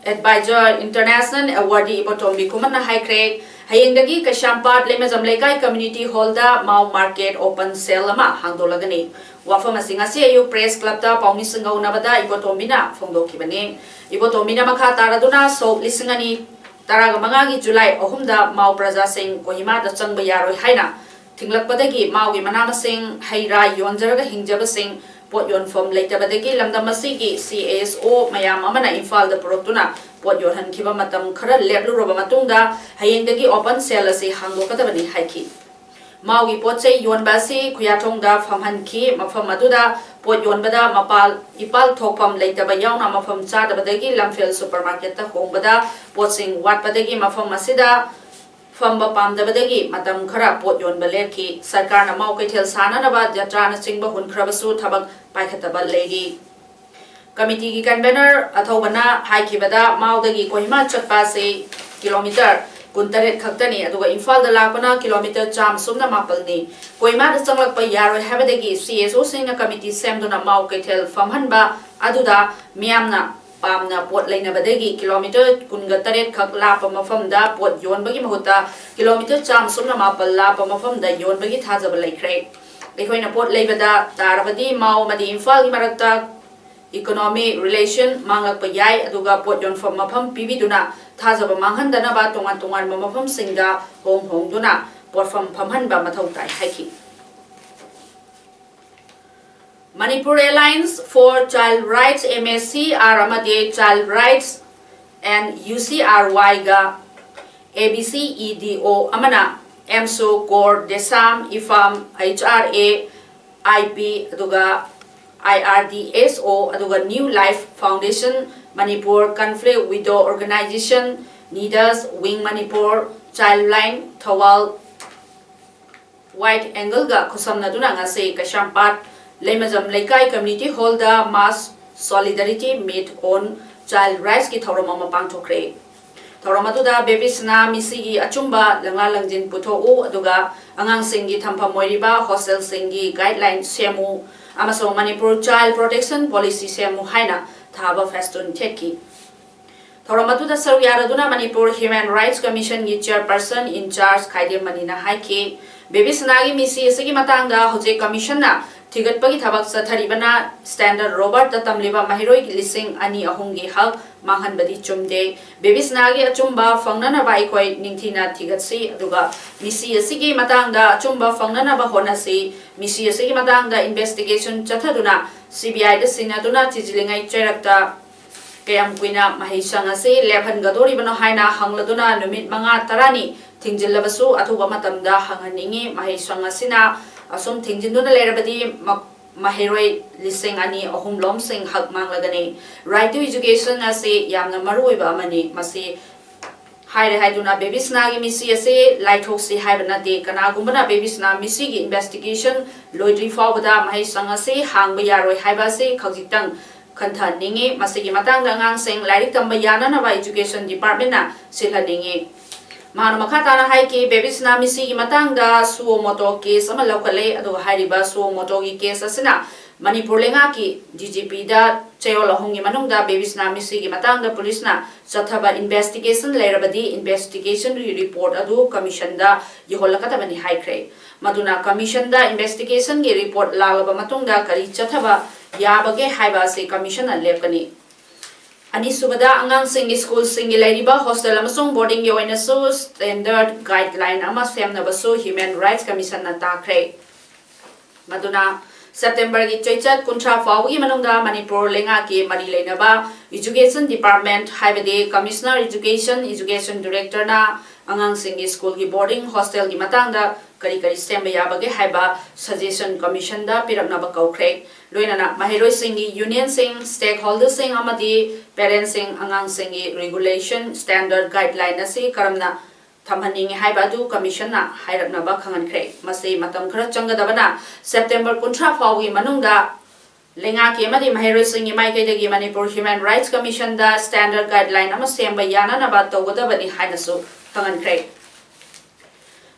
ꯑꯦꯗꯚꯥꯏꯖꯔ, ꯏꯟꯇꯔꯅꯦꯁꯅꯦꯜ ꯑꯦꯋꯥꯔꯗꯤ ꯏꯕꯣꯇꯣꯝꯕꯤ ꯈꯨꯃꯟꯅ ꯍꯥꯏꯈ꯭ꯔꯦ, ꯍꯌꯦꯡꯗꯒꯤ ꯀꯩꯁꯥꯝꯄꯥꯠ ꯂꯩꯃꯖꯝ ꯂꯩꯀꯥꯏ ꯀꯝꯃ꯭ꯌꯨꯅꯤꯇꯤ ꯍꯣꯜꯗ ꯃꯥꯎ ꯃꯥꯔꯀꯦꯠ ꯑꯣꯄꯟ ꯁꯦꯜ ꯑꯃ ꯍꯥꯡꯗꯣꯛꯂꯒꯅꯤ꯫ ꯋꯥꯐꯝ ꯑꯁꯤ ꯉꯁꯤ ꯑꯌꯨꯛ ꯄ꯭ꯔꯦꯁ ꯀ꯭ꯂꯕꯇ ꯄꯥꯎꯃꯤꯁꯤꯡꯒ ꯎꯅꯕꯗ ꯏꯕꯣꯇꯣꯝꯕꯤꯅ ꯐꯣꯡꯗꯣꯛꯈꯤꯕꯅꯤ꯫ ꯏꯕꯣꯇꯣꯝꯕꯤꯅ ꯃꯈꯥ ꯇꯥꯔꯗꯨꯅ ꯁꯣꯛ ꯂꯤꯁꯤꯡ ꯑꯅꯤ ꯇꯔꯥꯃꯉꯥꯒꯤ ꯖꯨꯂꯥꯏ ꯑꯍꯨꯝꯗ ꯃꯥꯎ ꯄ꯭ꯔꯖꯥꯁꯤꯡ ꯀꯣꯍꯤꯃꯥꯗ ꯆꯪꯕ ꯌꯥꯔꯣꯏ ꯍꯥꯏꯅ ꯊꯤꯡꯂꯛꯄꯗꯒꯤ ꯃꯥꯎꯒꯤ ꯃꯅꯥ ꯃꯁꯤꯡ, ꯍꯩ ꯔꯥ ꯌꯣꯟꯖꯔꯒ ꯍꯤꯡꯖꯕꯁꯤꯡ ꯄꯣꯠ ꯌꯣꯟꯐꯝ ꯂꯩꯇꯕꯗꯒꯤ ꯂꯝꯗꯝ ꯑꯁꯤꯒꯤ ꯁꯤ ꯑꯦꯁ ꯑꯣ ꯃꯌꯥꯝ ꯑꯃꯅ ꯏꯝꯐꯥꯜꯗ ꯄꯨꯔꯛꯇꯨꯅ ꯄꯣꯠ ꯌꯣꯟꯍꯟꯈꯤꯕ ꯃꯇꯝ ꯈꯔ ꯂꯦꯞꯂꯨꯔꯕ ꯃꯇꯨꯡꯗ ꯍꯌꯦꯡꯗꯒꯤ ꯑꯣꯄꯟ ꯁꯦꯜ ꯑꯁꯤ ꯍꯥꯡꯗꯣꯛꯀꯗꯕꯅꯤ ꯍꯥꯏꯈꯤ꯫ ꯃꯥꯎꯒꯤ ꯄꯣꯠ ꯆꯩ ꯌꯣꯟꯕ ꯑꯁꯤ ꯈꯨꯌꯥꯊꯣꯡꯗ ꯐꯝꯍꯟꯈꯤ꯫ ꯃꯐꯝ ꯑꯗꯨꯗ ꯄꯣꯠ ꯌꯣꯟꯕꯗ ꯃꯄꯥꯜ ꯏꯄꯥꯜ ꯊꯣꯛꯐꯝ ꯂꯩꯇꯕ ꯌꯥꯎꯅ ꯃꯐꯝ ꯆꯥꯗꯕꯗꯒꯤ ꯂꯝꯐꯦꯜ ꯁꯨꯄꯔ ꯃꯥꯔꯀꯦꯠꯇ ꯍꯣꯡꯕꯗ ꯄꯣꯠꯁꯤꯡ ꯋꯥꯠꯄꯗꯒꯤ ꯃꯐꯝ ꯑꯁꯤꯗ ꯐꯝꯕ ꯄꯥꯝꯗꯕꯗꯒꯤ ꯃꯇꯝ ꯈꯔ ꯄꯣꯠ ꯌꯣꯟꯕ ꯂꯦꯞꯈꯤ꯫ ꯁꯔꯀꯥꯔꯅ ꯃꯥꯎ ꯀꯩꯊꯦꯜ ꯁꯥꯅꯅꯕ ꯖꯇ꯭ꯔꯥꯅꯆꯤꯡꯕ ꯍꯨꯟꯈ꯭ꯔꯕꯁꯨ ꯊꯕꯛ ꯄꯥꯏꯈꯠꯇꯕ ꯂꯩꯔꯤ꯫ ꯀꯃꯤꯇꯤꯒꯤ ꯀꯟꯚꯦꯅꯔ ꯑꯊꯧꯕꯅ ꯍꯥꯏꯈꯤꯕꯗ, ꯃꯥꯎꯗꯒꯤ ꯀꯣꯍꯤꯃꯥ ꯆꯠꯄ ꯑꯁꯤ ꯀꯤꯂꯣꯃꯤꯇꯔ ꯀꯨꯟꯇꯔꯦꯠ ꯈꯛꯇꯅꯤ, ꯑꯗꯨꯒ ꯏꯝꯐꯥꯜꯗ ꯂꯥꯛꯄꯅ ꯀꯤꯂꯣꯃꯤꯇꯔ ꯆꯥꯝꯃ ꯁꯨꯞꯅ ꯃꯥꯄꯜꯅꯤ꯫ ꯀꯣꯍꯤꯃꯥꯗ ꯆꯪꯂꯛꯄ ꯌꯥꯔꯣꯏ ꯍꯥꯏꯕꯗꯒꯤ ꯁꯤ ꯑꯦꯁ ꯑꯣꯁꯤꯡꯅ ꯀꯃꯤꯇꯤ ꯁꯦꯝꯗꯨꯅ ꯃꯥꯎ ꯀꯩꯊꯦꯜ ꯐꯝꯍꯟꯕ ꯑꯗꯨꯗ ꯃꯤꯌꯥꯝꯅ ꯄꯥꯝꯅ ꯄꯣꯠ ꯂꯩꯅꯕꯗꯒꯤ ꯀꯤꯂꯣꯃꯤꯇꯔ ꯀꯨꯟꯒ ꯇꯔꯦꯠ ꯈꯛ ꯂꯥꯞꯄ ꯃꯐꯝꯗ ꯄꯣꯠ ꯌꯣꯟꯕꯒꯤ ꯃꯍꯨꯠꯇ ꯀꯤꯂꯣꯃꯤꯇꯔ ꯆꯥꯝꯃ ꯁꯨꯞꯅ ꯃꯥꯄꯜ ꯂꯥꯞꯄ ꯃꯐꯝꯗ ꯌꯣꯟꯕꯒꯤ ꯊꯥꯖꯕ ꯂꯩꯈ꯭ꯔꯦ꯫ ꯑꯩꯈꯣꯏꯅ ꯄꯣꯠ ꯂꯩꯕꯗ ꯇꯥꯔꯕꯗꯤ ꯃꯥꯎ ꯑꯃꯗꯤ ꯏꯝꯐꯥꯜꯒꯤ ꯃꯔꯛꯇ economic relation ꯃꯥꯡꯂꯛꯄ ꯌꯥꯏ, ꯑꯗꯨꯒ ꯄꯣꯠ ꯌꯣꯟꯐꯝ ꯃꯐꯝ ꯄꯤꯕꯤꯗꯨꯅ ꯊꯥꯖꯕ ꯃꯥꯡꯍꯟꯗꯅꯕ ꯇꯣꯉꯥꯟ ꯇꯣꯉꯥꯟꯕ ꯃꯐꯝꯁꯤꯡꯗ ꯍꯣꯡ ꯍꯣꯡꯗꯨꯅ ꯄꯣꯠꯐꯝ ꯐꯝꯍꯟꯕ ꯃꯊꯧ ꯇꯥꯏ ꯍꯥꯏꯈꯤ꯫ Manipur Alliance for Child Rights, M A C R, ꯑꯃꯗꯤ Child Rights and U C R Y ꯒ A B C E D O ꯑꯃꯅ M S O, CORE, DESAM, IFAM, H R A, I P, ꯑꯗꯨꯒ I R D S O, ꯑꯗꯨꯒ New Life Foundation Manipur, Conflict Widow Organization, NIDUS, Wing Manipur, Childline, Thoubal, Wide Angle ꯒ ꯈꯨꯠꯁꯝꯅꯗꯨꯅ ꯉꯁꯤ ꯀꯩꯁꯥꯝꯄꯥꯠ ꯂꯩꯃꯖꯝ ꯂꯩꯀꯥꯏ Community Hall the Mass Solidarity Meet on Child Rights ꯀꯤ ꯊꯧꯔꯝ ꯑꯃ ꯄꯥꯡꯊꯣꯛꯈ꯭ꯔꯦ꯫ ꯊꯧꯔꯝ ꯑꯗꯨꯗ ꯕꯦꯕꯤꯁꯅꯥ ꯃꯤꯁꯤꯒꯤ ꯑꯆꯨꯝꯕ ꯂꯪꯂꯥ ꯂꯪꯖꯤꯟ ꯄꯨꯊꯣꯛꯎ, ꯑꯗꯨꯒ ꯑꯉꯥꯡꯁꯤꯡꯒꯤ ꯊꯝꯐꯝ ꯑꯣꯏꯔꯤꯕ hostel ꯁꯤꯡꯒꯤ guideline ꯁꯦꯝꯃꯨ ꯑꯃꯁꯨꯡ Manipur Child Protection Policy ꯁꯦꯝꯃꯨ ꯍꯥꯏꯅ ꯊꯥꯕ ꯐꯦꯁꯇꯨꯟ ꯊꯦꯠꯈꯤ꯫ ꯊꯧꯔꯝ ꯑꯗꯨꯗ ꯁꯔꯨꯛ ꯌꯥꯔꯗꯨꯅ Manipur Human Rights Commission ꯒꯤ chairperson in charge ꯈꯥꯏꯗꯦꯝ ꯃꯅꯤꯅ ꯍꯥꯏꯈꯤ, ꯕꯦꯕꯤꯁꯅꯥꯒꯤ ꯃꯤꯁꯤ ꯑꯁꯤꯒꯤ ꯃꯇꯥꯡꯗ ꯍꯧꯖꯤꯛ commission ꯅ ꯊꯤꯒꯠꯄꯒꯤ ꯊꯕꯛ ꯆꯠꯊꯔꯤꯕꯅ Standard Robert ꯇ ꯇꯝꯂꯤꯕ ꯃꯍꯩꯔꯣꯏ ꯂꯤꯁꯤꯡ ꯑꯅꯤ ꯑꯍꯨꯝꯒꯤ ꯍꯛ ꯃꯥꯡꯍꯟꯕꯗꯤ ꯆꯨꯝꯗꯦ꯫ ꯕꯦꯕꯤꯁꯅꯥꯒꯤ ꯑꯆꯨꯝꯕ ꯐꯪꯅꯅꯕ ꯑꯩꯈꯣꯏ ꯅꯤꯡꯊꯤꯅ ꯊꯤꯒꯠꯁꯤ, ꯑꯗꯨꯒ ꯃꯤꯁꯤ ꯑꯁꯤꯒꯤ ꯃꯇꯥꯡꯗ ꯑꯆꯨꯝꯕ ꯐꯪꯅꯅꯕ ꯍꯣꯠꯅꯁꯤ꯫ ꯃꯤꯁꯤ ꯑꯁꯤꯒꯤ ꯃꯇꯥꯡꯗ investigation ꯆꯠꯊꯗꯨꯅ C B I ꯗ ꯁꯤꯟꯅꯗꯨꯅ ꯊꯤꯖꯤꯜꯂꯤꯉꯩ ꯆꯩꯔꯛꯇ ꯀꯌꯥꯝ ꯀꯨꯏꯅ ꯃꯍꯩꯁꯪ ꯑꯁꯤ ꯂꯦꯞꯍꯟꯒꯗꯧꯔꯤꯕꯅꯣ ꯍꯥꯏꯅ ꯍꯪꯂꯗꯨꯅ ꯅꯨꯃꯤꯠ ꯃꯉꯥ ꯇꯔꯥꯅꯤ ꯊꯤꯡꯖꯤꯜꯂꯕꯁꯨ ꯑꯊꯨꯕ ꯃꯇꯝꯗ ꯍꯪꯍꯟꯅꯤꯡꯏ꯫ ꯃꯍꯩꯁꯪ ꯑꯁꯤꯅ ꯑꯁꯨꯝ ꯊꯤꯡꯖꯤꯟꯗꯨꯅ ꯂꯩꯔꯕꯗꯤ ꯃ-, ꯃꯍꯩꯔꯣꯏ ꯂꯤꯁꯤꯡ ꯑꯅꯤ ꯑꯍꯨꯝ ꯂꯣꯝꯁꯤꯡ ꯍꯛ ꯃꯥꯡꯂꯒꯅꯤ꯫ Right to education ꯑꯁꯤ ꯌꯥꯝꯅ ꯃꯔꯨ ꯑꯣꯏꯕ ꯑꯃꯅꯤ꯫ ꯃꯁꯤ ꯍꯥꯏꯔꯦ ꯍꯥꯏꯗꯨꯅ ꯕꯦꯕꯤꯁꯅꯥꯒꯤ ꯃꯤꯁꯤ ꯑꯁꯤ ꯂꯥꯏꯊꯣꯛꯁꯤ ꯍꯥꯏꯕ ꯅꯠꯇꯦ꯫ ꯀꯅꯥꯒꯨꯝꯕꯅ ꯕꯦꯕꯤꯁꯅꯥ ꯃꯤꯁꯤꯒꯤ ꯏꯟꯚꯦꯁꯇꯤꯒꯦꯁꯟ ꯂꯣꯏꯗ꯭ꯔꯤ ꯐꯥꯎꯕꯗ ꯃꯍꯩꯁꯪ ꯑꯁꯤ ꯍꯥꯡꯕ ꯌꯥꯔꯣꯏ ꯍꯥꯏꯕ ꯑꯁꯤ ꯍꯧꯖꯤꯛꯇꯪ ꯈꯟꯊꯍꯟꯅꯤꯡꯏ꯫ ꯃꯁꯤꯒꯤ ꯃꯇꯥꯡꯗ ꯑꯉꯥꯡꯁꯤꯡ ꯂꯥꯏꯔꯤꯛ ꯇꯝꯕ ꯌꯥꯅꯅꯕ ꯏꯖꯨꯀꯦꯁꯟ ꯗꯤꯄꯥꯔꯠꯃꯦꯟꯅ ꯁꯤꯜꯍꯟꯅꯤꯡꯏ꯫ ꯃꯍꯥꯛꯅ ꯃꯈꯥ ꯇꯥꯅ ꯍꯥꯏꯈꯤ, ꯕꯦꯕꯤꯁꯅꯥ ꯃꯤꯁꯤꯒꯤ ꯃꯇꯥꯡꯗ ꯁꯨꯑꯣ ꯃꯣꯇꯣ ꯀꯦꯁ ꯑꯃ ꯂꯧꯈꯠꯂꯦ꯫ ꯑꯗꯨꯒ ꯍꯥꯏꯔꯤꯕ ꯁꯨꯑꯣ ꯃꯣꯇꯣꯒꯤ ꯀꯦꯁ ꯑꯁꯤꯅ ꯃꯅꯤꯄꯨꯔ ꯂꯩꯉꯥꯛꯀꯤ ꯗꯤ ꯖꯤ ꯄꯤꯗ ꯆꯌꯣꯜ ꯑꯍꯨꯝꯒꯤ ꯃꯅꯨꯡꯗ ꯕꯦꯕꯤꯁꯅꯥ ꯃꯤꯁꯤꯒꯤ ꯃꯇꯥꯡꯗ ꯄꯨꯂꯤꯁꯅ ꯆꯠꯊꯕ ꯏꯟꯚꯦꯁꯇꯤꯒꯦꯁꯟ ꯂꯩꯔꯕꯗꯤ ꯏꯟꯚꯦꯁꯇꯤꯒꯦꯁꯟꯒꯤ ꯔꯤꯄꯣꯔꯠ ꯑꯗꯨ ꯀꯃꯤꯁꯟꯗ ꯌꯧꯍꯜꯂꯛꯀꯗꯕꯅꯤ ꯍꯥꯏꯈ꯭ꯔꯦ꯫ ꯃꯗꯨꯅ ꯀꯃꯤꯁꯟꯗ ꯏꯟꯚꯦꯁꯇꯤꯒꯦꯁꯟꯒꯤ ꯔꯤꯄꯣꯔꯠ ꯂꯥꯛꯂꯕ ꯃꯇꯨꯡꯗ ꯀꯔꯤ ꯆꯠꯊꯕ ꯌꯥꯕꯒꯦ ꯍꯥꯏꯕ ꯑꯁꯤ ꯀꯃꯤꯁꯟꯅ ꯂꯦꯞꯀꯅꯤ꯫ ꯑꯅꯤꯁꯨꯕꯗ, ꯑꯉꯥꯡꯁꯤꯡꯒꯤ ꯁ꯭ꯀꯨꯜꯁꯤꯡꯒꯤ ꯂꯩꯔꯤꯕ ꯍꯣꯁꯇꯦꯜ ꯑꯃꯁꯨꯡ ꯕꯣꯔꯗꯤꯡꯒꯤ ꯑꯣꯏꯅꯁꯨ ꯁ꯭ꯇꯦꯟꯗꯔꯗ ꯒꯥꯏꯗꯂꯥꯏꯟ ꯑꯃ ꯁꯦꯝꯅꯕꯁꯨ ꯍ꯭ꯌꯨꯃꯦꯟ ꯔꯥꯏꯠꯁ ꯀꯃꯤꯁꯟꯅ ꯇꯥꯈ꯭ꯔꯦ꯫ ꯃꯗꯨꯅ ꯁꯦꯞꯇꯦꯝꯕꯔꯒꯤ ꯆꯩꯆꯠ ꯀꯨꯟꯊ꯭ꯔꯥ ꯐꯥꯎꯕꯒꯤ ꯃꯅꯨꯡꯗ ꯃꯅꯤꯄꯨꯔ ꯂꯩꯉꯥꯛꯀꯤ ꯃꯔꯤ ꯂꯩꯅꯕ ꯏꯖꯨꯀꯦꯁꯟ ꯗꯤꯄꯥꯔꯠꯃꯦꯟꯠ, ꯍꯥꯏꯕꯗꯤ ꯀꯃꯤꯁꯅꯔ ꯏꯖꯨꯀꯦꯁꯟ, ꯏꯖꯨꯀꯦꯁꯟ ꯗꯤꯔꯦꯛꯇꯔꯅ ꯑꯉꯥꯡꯁꯤꯡꯒꯤ ꯁ꯭ꯀꯨꯜꯒꯤ ꯕꯣꯔꯗꯤꯡ ꯍꯣꯁꯇꯦꯜꯒꯤ ꯃꯇꯥꯡꯗ ꯀꯔꯤ ꯀꯔꯤ ꯁꯦꯝꯕ ꯌꯥꯕꯒꯦ ꯍꯥꯏꯕ ꯁꯖꯦꯁꯟ ꯀꯃꯤꯁꯟꯗ ꯄꯤꯔꯛꯅꯕ ꯀꯧꯈ꯭ꯔꯦ꯫ ꯂꯣꯏꯅꯅ ꯃꯍꯩꯔꯣꯏꯁꯤꯡꯒꯤ ꯌꯨꯅꯤꯌꯟꯁꯤꯡ, ꯁ꯭ꯇꯦꯛ ꯍꯣꯜꯗꯔꯁꯤꯡ ꯑꯃꯗꯤ ꯄꯦꯔꯦꯟꯠꯁꯤꯡ ꯑꯉꯥꯡꯁꯤꯡꯒꯤ ꯔꯤꯒꯨꯂꯦꯁꯟ ꯁ꯭ꯇꯦꯟꯗꯔꯗ ꯒꯥꯏꯗꯂꯥꯏꯟ ꯑꯁꯤ ꯀꯔꯝꯅ ꯊꯝꯍꯟꯅꯤꯡꯏ ꯍꯥꯏꯕ ꯑꯗꯨ ꯀꯃꯤꯁꯟꯅ ꯍꯥꯏꯔꯛꯅꯕ ꯈꯪꯍꯟꯈ꯭ꯔꯦ꯫ ꯃꯁꯤ ꯃꯇꯝ ꯈꯔ ꯆꯪꯒꯗꯕꯅ ꯁꯦꯞꯇꯦꯝꯕꯔ ꯀꯨꯟꯊ꯭ꯔꯥ ꯐꯥꯎꯒꯤ ꯃꯅꯨꯡꯗ ꯂꯩꯉꯥꯛꯀꯤ ꯑꯃꯗꯤ ꯃꯍꯩꯔꯣꯏꯁꯤꯡꯒꯤ ꯃꯥꯏꯀꯩꯗꯒꯤ ꯃꯅꯤꯄꯨꯔ ꯍ꯭ꯌꯨꯃꯦꯟ ꯔꯥꯏꯠꯁ ꯀꯃꯤꯁꯟꯗ ꯁ꯭ꯇꯦꯟꯗꯔꯗ ꯒꯥꯏꯗꯂꯥꯏꯟ ꯑꯃ ꯁꯦꯝꯕ ꯌꯥꯅꯅꯕ ꯇꯧꯒꯗꯕꯅꯤ ꯍꯥꯏꯅꯁꯨ ꯈꯪꯍꯟꯈ꯭ꯔꯦ꯫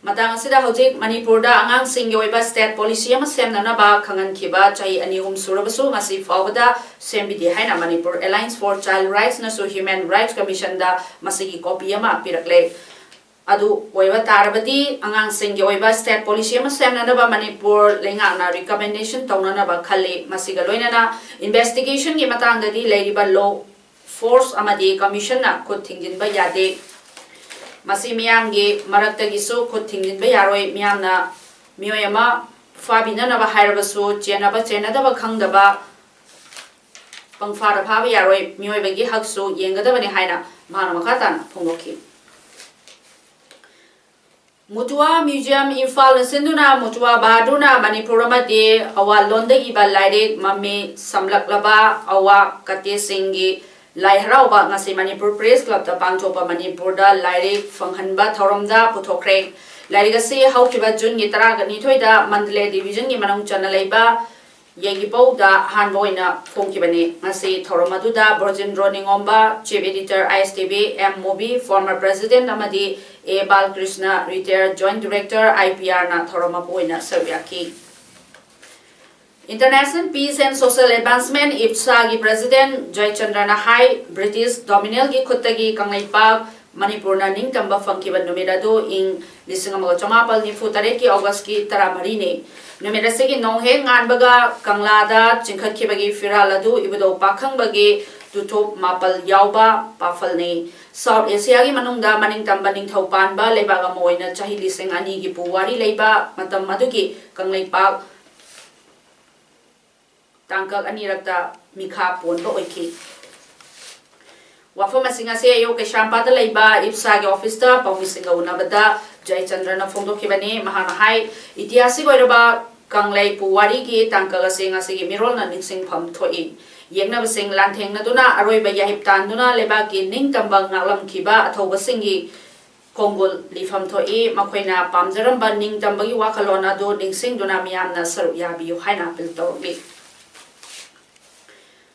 ꯃꯇꯥꯡ ꯑꯁꯤꯗ ꯍꯧꯖꯤꯛ ꯃꯅꯤꯄꯨꯔꯗ ꯑꯉꯥꯡꯁꯤꯡꯒꯤ ꯑꯣꯏꯕ ꯁ꯭ꯇꯦꯠ ꯄꯣꯂꯤꯁꯤ ꯑꯃ ꯁꯦꯝꯅꯅꯕ ꯈꯪꯍꯟꯈꯤꯕ ꯆꯍꯤ ꯑꯅꯤ ꯑꯍꯨꯝ ꯁꯨꯔꯕꯁꯨ ꯉꯁꯤ ꯐꯥꯎꯕꯗ ꯁꯦꯝꯕꯤꯗꯦ ꯍꯥꯏꯅ ꯃꯅꯤꯄꯨꯔ ꯑꯦꯂꯥꯏꯟꯁ ꯐꯣꯔ ꯆꯥꯏꯜ ꯔꯥꯏꯠꯁꯅꯁꯨ ꯍ꯭ꯌꯨꯃꯦꯟ ꯔꯥꯏꯠꯁ ꯀꯃꯤꯁꯟꯗ ꯃꯁꯤꯒꯤ ꯀꯣꯄꯤ ꯑꯃ ꯄꯤꯔꯛꯂꯦ꯫ ꯑꯗꯨ ꯑꯣꯏꯕ ꯇꯥꯔꯕꯗꯤ ꯑꯉꯥꯡꯁꯤꯡꯒꯤ ꯑꯣꯏꯕ ꯁ꯭ꯇꯦꯠ ꯄꯣꯂꯤꯁꯤ ꯑꯃ ꯁꯦꯝꯅꯅꯕ ꯃꯅꯤꯄꯨꯔ ꯂꯩꯉꯥꯛꯅ ꯔꯤꯀꯃꯦꯟꯗꯦꯁꯟ ꯇꯧꯅꯅꯕ ꯈꯜꯂꯤ꯫ ꯃꯁꯤꯒ ꯂꯣꯏꯅꯅ ꯏꯟꯚꯦꯁꯇꯤꯒꯦꯁꯟꯒꯤ ꯃꯇꯥꯡꯗꯗꯤ ꯂꯩꯔꯤꯕ ꯂꯣ ꯐꯣꯔꯁ ꯑꯃꯗꯤ ꯀꯃꯤꯁꯟꯅ ꯈꯨꯠ ꯊꯤꯡꯖꯤꯟꯕ ꯌꯥꯗꯦ꯫ ꯃꯁꯤ ꯃꯤꯌꯥꯝꯒꯤ ꯃꯔꯛꯇꯒꯤꯁꯨ ꯈꯨꯠ ꯊꯤꯡꯖꯤꯟꯕ ꯌꯥꯔꯣꯏ꯫ ꯃꯤꯌꯥꯝꯅ ꯃꯤꯑꯣꯏ ꯑꯃ ꯐꯥꯕꯤꯅꯅꯕ ꯍꯥꯏꯔꯕꯁꯨ ꯆꯦꯟꯅꯕ ꯆꯦꯟꯅꯗꯕ ꯈꯪꯗꯕ ꯄꯪꯐꯥꯗ ꯐꯥꯕ ꯌꯥꯔꯣꯏ꯫ ꯃꯤꯑꯣꯏꯕꯒꯤ ꯍꯛꯁꯨ ꯌꯦꯡꯒꯗꯕꯅꯤ ꯍꯥꯏꯅ ꯃꯍꯥꯛꯅ ꯃꯈꯥ ꯇꯥꯅ ꯐꯣꯡꯗꯣꯛꯈꯤ꯫ ꯃꯨꯇꯨꯋꯥ ꯃ꯭ꯌꯨꯖꯤꯌꯝ ꯏꯝꯐꯥꯜꯅ ꯁꯤꯟꯗꯨꯅ ꯃꯨꯇꯨꯋꯥ ꯕꯍꯥꯗꯨꯔꯅ ꯃꯅꯤꯄꯨꯔ ꯑꯃꯗꯤ ꯑꯋꯥ ꯂꯣꯟꯗ ꯏꯕ ꯂꯥꯏꯔꯤꯛ, ꯃꯃꯤ ꯁꯝꯂꯛꯂꯕ ꯑꯋꯥ ꯀꯇꯦꯁꯤꯡꯒꯤ ꯂꯥꯏ ꯍꯔꯥꯎꯕ ꯉꯁꯤ ꯃꯅꯤꯄꯨꯔ ꯄ꯭ꯔꯦꯁ ꯀ꯭ꯂꯕꯇ ꯄꯥꯡꯊꯣꯛꯄ ꯃꯅꯤꯄꯨꯔꯗ ꯂꯥꯏꯔꯤꯛ ꯐꯪꯍꯟꯕ ꯊꯧꯔꯝꯗ ꯄꯨꯊꯣꯛꯈ꯭ꯔꯦ꯫ ꯂꯥꯏꯔꯤꯛ ꯑꯁꯤ ꯍꯧꯈꯤꯕ ꯖꯨꯟꯒꯤ ꯇꯔꯥꯅꯤꯊꯣꯏꯗ ꯃꯟꯗꯂꯦ ꯗꯤꯕꯤꯖꯟꯒꯤ ꯃꯅꯨꯡ ꯆꯟꯅ ꯂꯩꯕ ꯌꯥꯏꯔꯤꯄꯣꯛꯇ ꯑꯍꯥꯟꯕ ꯑꯣꯏꯅ ꯐꯣꯡꯈꯤꯕꯅꯤ꯫ ꯉꯁꯤ ꯊꯧꯔꯝ ꯑꯗꯨꯗ ꯕ꯭ꯔꯣꯖꯦꯟꯗ꯭ꯔꯣ ꯅꯤꯉꯣꯝꯕ, Chief Editor, I S T V, M movie, former President ꯑꯃꯗꯤ A ꯕꯥꯂꯀ꯭ꯔꯤꯁꯅ, Retired Joint Director, I P R ꯅ ꯊꯧꯔꯝ ꯃꯄꯨ ꯑꯣꯏꯅ ꯁꯔꯨꯛ ꯌꯥꯈꯤ꯫ International Peace and Social Advancement, ꯏꯞꯁꯥꯒꯤ President ꯖꯌꯆꯟꯗ꯭ꯔꯅ ꯍꯥꯏ, ꯕ꯭ꯔꯤꯇꯤꯁ ꯗꯣꯃꯤꯅꯦꯜꯒꯤ ꯈꯨꯠꯇꯒꯤ ꯀꯪꯂꯩꯄꯥꯛ ꯃꯅꯤꯄꯨꯔꯅ ꯅꯤꯡꯇꯝꯕ ꯐꯪꯈꯤꯕ ꯅꯨꯃꯤꯠ ꯑꯗꯨ ꯏꯪ ꯂꯤꯁꯤꯡ ꯑꯃꯒ ꯆꯃꯥꯄꯜ ꯅꯤꯐꯨ ꯇꯔꯦꯠꯀꯤ ꯑꯣꯒꯁꯀꯤ ꯇꯔꯥꯃꯔꯤꯅꯤ꯫ ꯅꯨꯃꯤꯠ ꯑꯁꯤꯒꯤ ꯅꯣꯡ ꯍꯦꯛ ꯉꯥꯟꯕꯒ ꯀꯪꯂꯥꯗ ꯆꯤꯡꯈꯠꯈꯤꯕꯒꯤ ꯐꯤꯔꯥꯜ ꯑꯗꯨ ꯏꯕꯨꯙꯧ ꯄꯥꯈꯪꯕꯒꯤ ꯇꯨꯊꯨꯞ ꯃꯥꯄꯜ ꯌꯥꯎꯕ ꯄꯥꯐꯜꯅꯤ꯫ ꯁꯥꯎꯠ ꯑꯦꯁꯤꯌꯥꯒꯤ ꯃꯅꯨꯡꯗ ꯃꯅꯤꯡꯇꯝꯕ ꯅꯤꯡꯊꯧ ꯄꯥꯟꯕ ꯂꯩꯕꯥꯛ ꯑꯃ ꯑꯣꯏꯅ ꯆꯍꯤ ꯂꯤꯁꯤꯡ ꯑꯅꯤꯒꯤ ꯄꯨꯋꯥꯔꯤ ꯂꯩꯕ ꯃꯇꯝ ꯑꯗꯨꯒꯤ ꯀꯪꯂꯩꯄꯥꯛ ꯇꯥꯡꯀꯛ ꯑꯅꯤꯔꯛꯇ ꯃꯤꯈꯥ ꯄꯣꯟꯕ ꯑꯣꯏꯈꯤ꯫ ꯋꯥꯐꯝ ꯑꯁꯤ ꯉꯁꯤ ꯑꯌꯨꯛ ꯀꯩꯁꯥꯝꯄꯥꯠꯇ ꯂꯩꯕ ꯏꯞꯁꯥꯒꯤ ꯑꯣꯐꯤꯁꯇ ꯄꯥꯎꯃꯤꯁꯤꯡꯒ ꯎꯅꯕꯗ ꯖꯌꯆꯟꯗ꯭ꯔꯅ ꯐꯣꯡꯗꯣꯛꯈꯤꯕꯅꯤ꯫ ꯃꯍꯥꯛꯅ ꯍꯥꯏ, ꯏꯇꯤꯍꯥꯁꯤꯛ ꯑꯣꯏꯔꯕ ꯀꯪꯂꯩ ꯄꯨꯋꯥꯔꯤꯒꯤ ꯇꯥꯡꯀꯛ ꯑꯁꯤ ꯉꯁꯤꯒꯤ ꯃꯤꯔꯣꯜꯅ ꯅꯤꯡꯁꯤꯡꯐꯝ ꯊꯣꯛꯏ꯫ ꯌꯦꯛꯅꯕꯁꯤꯡ ꯂꯥꯟꯊꯦꯡꯅꯗꯨꯅ ꯑꯔꯣꯏꯕ ꯌꯥꯍꯤꯞ ꯇꯥꯟꯗꯨꯅ ꯂꯩꯕꯥꯛꯀꯤ ꯅꯤꯡꯇꯝꯕ ꯉꯥꯛꯂꯝꯈꯤꯕ ꯑꯊꯧꯕꯁꯤꯡꯒꯤ ꯈꯣꯡꯒꯨꯜ ꯂꯤꯐꯝ ꯊꯣꯛꯏ꯫ ꯃꯈꯣꯏꯅ ꯄꯥꯝꯖꯔꯝꯕ ꯅꯤꯡꯇꯝꯕꯒꯤ ꯋꯥꯈꯜꯂꯣꯟ ꯑꯗꯨ ꯅꯤꯡꯁꯤꯡꯗꯨꯅ ꯃꯤꯌꯥꯝꯅ ꯁꯔꯨꯛ ꯌꯥꯕꯤꯌꯨ ꯍꯥꯏꯅ ꯑꯄꯤꯜ ꯇꯧꯔꯛꯂꯤ꯫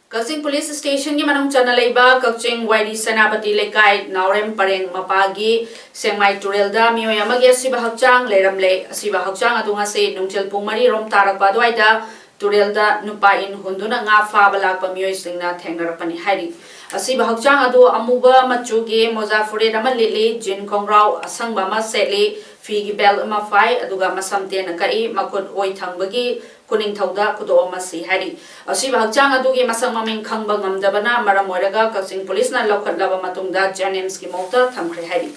ꯀꯛꯆꯤꯡ ꯄꯨꯂꯤꯁ ꯁ꯭ꯇꯦꯁꯟꯒꯤ ꯃꯅꯨꯡ ꯆꯟꯅ ꯂꯩꯕ ꯀꯛꯆꯤꯡ ꯋꯥꯏꯔꯤ ꯁꯦꯅꯥꯄꯇꯤ ꯂꯩꯀꯥꯏ ꯅꯥꯎꯔꯦꯝ ꯄꯔꯦꯡ ꯃꯄꯥꯒꯤ ꯁꯦꯡꯃꯥꯏ ꯇꯨꯔꯦꯜꯗ ꯃꯤꯑꯣꯏ ꯑꯃꯒꯤ ꯑꯁꯤꯕ ꯍꯛꯆꯥꯡ ꯂꯩꯔꯝꯂꯦ꯫ ꯑꯁꯤꯕ ꯍꯛꯆꯥꯡ ꯑꯗꯨ ꯉꯁꯤ ꯅꯨꯡꯊꯤꯜ ꯄꯨꯡ ꯃꯔꯤ ꯔꯣꯝ ꯇꯥꯔꯛꯄ ꯑꯗꯨꯋꯥꯏꯗ ꯇꯨꯔꯦꯜꯗ ꯅꯨꯄꯥ ꯏꯟ ꯍꯨꯟꯗꯨꯅ ꯉꯥ ꯐꯥꯕ ꯂꯥꯛꯄ ꯃꯤꯑꯣꯏꯁꯤꯡꯅ ꯊꯦꯡꯅꯔꯛꯄꯅꯤ ꯍꯥꯏꯔꯤ꯫ ꯑꯁꯤꯕ ꯍꯛꯆꯥꯡ ꯑꯗꯨ ꯑꯃꯨꯕ ꯃꯆꯨꯒꯤ ꯃꯣꯖꯥ ꯐꯨꯔꯤꯠ ꯑꯃ ꯂꯤꯠꯂꯤ, ꯖꯤꯟ ꯈꯣꯡꯒ꯭ꯔꯥꯎ ꯑꯁꯪꯕ ꯑꯃ ꯁꯦꯠꯂꯤ, ꯐꯤꯒꯤ ꯕꯦꯜꯠ ꯑꯃ ꯐꯥꯏ, ꯑꯗꯨꯒ ꯃꯁꯝ ꯇꯦꯟꯅ ꯀꯛꯏ, ꯃꯈꯨꯠ ꯑꯣꯏ ꯊꯪꯕꯒꯤ ꯈꯨꯅꯤꯡꯊꯧꯗ ꯈꯨꯗꯣꯞ ꯑꯃ ꯁꯤ ꯍꯥꯏꯔꯤ꯫ ꯑꯁꯤꯕ ꯍꯛꯆꯥꯡ ꯑꯗꯨꯒꯤ ꯃꯁꯛ ꯃꯃꯤꯡ ꯈꯪꯕ ꯉꯝꯗꯕꯅ ꯃꯔꯝ ꯑꯣꯏꯔꯒ ꯀꯛꯆꯤꯡ ꯄꯨꯂꯤꯁꯅ ꯂꯧꯈꯠꯂꯕ ꯃꯇꯨꯡꯗ ꯖꯦꯅꯤꯝꯁꯀꯤ ꯃꯣꯔꯒꯇ ꯊꯝꯈ꯭ꯔꯦ ꯍꯥꯏꯔꯤ꯫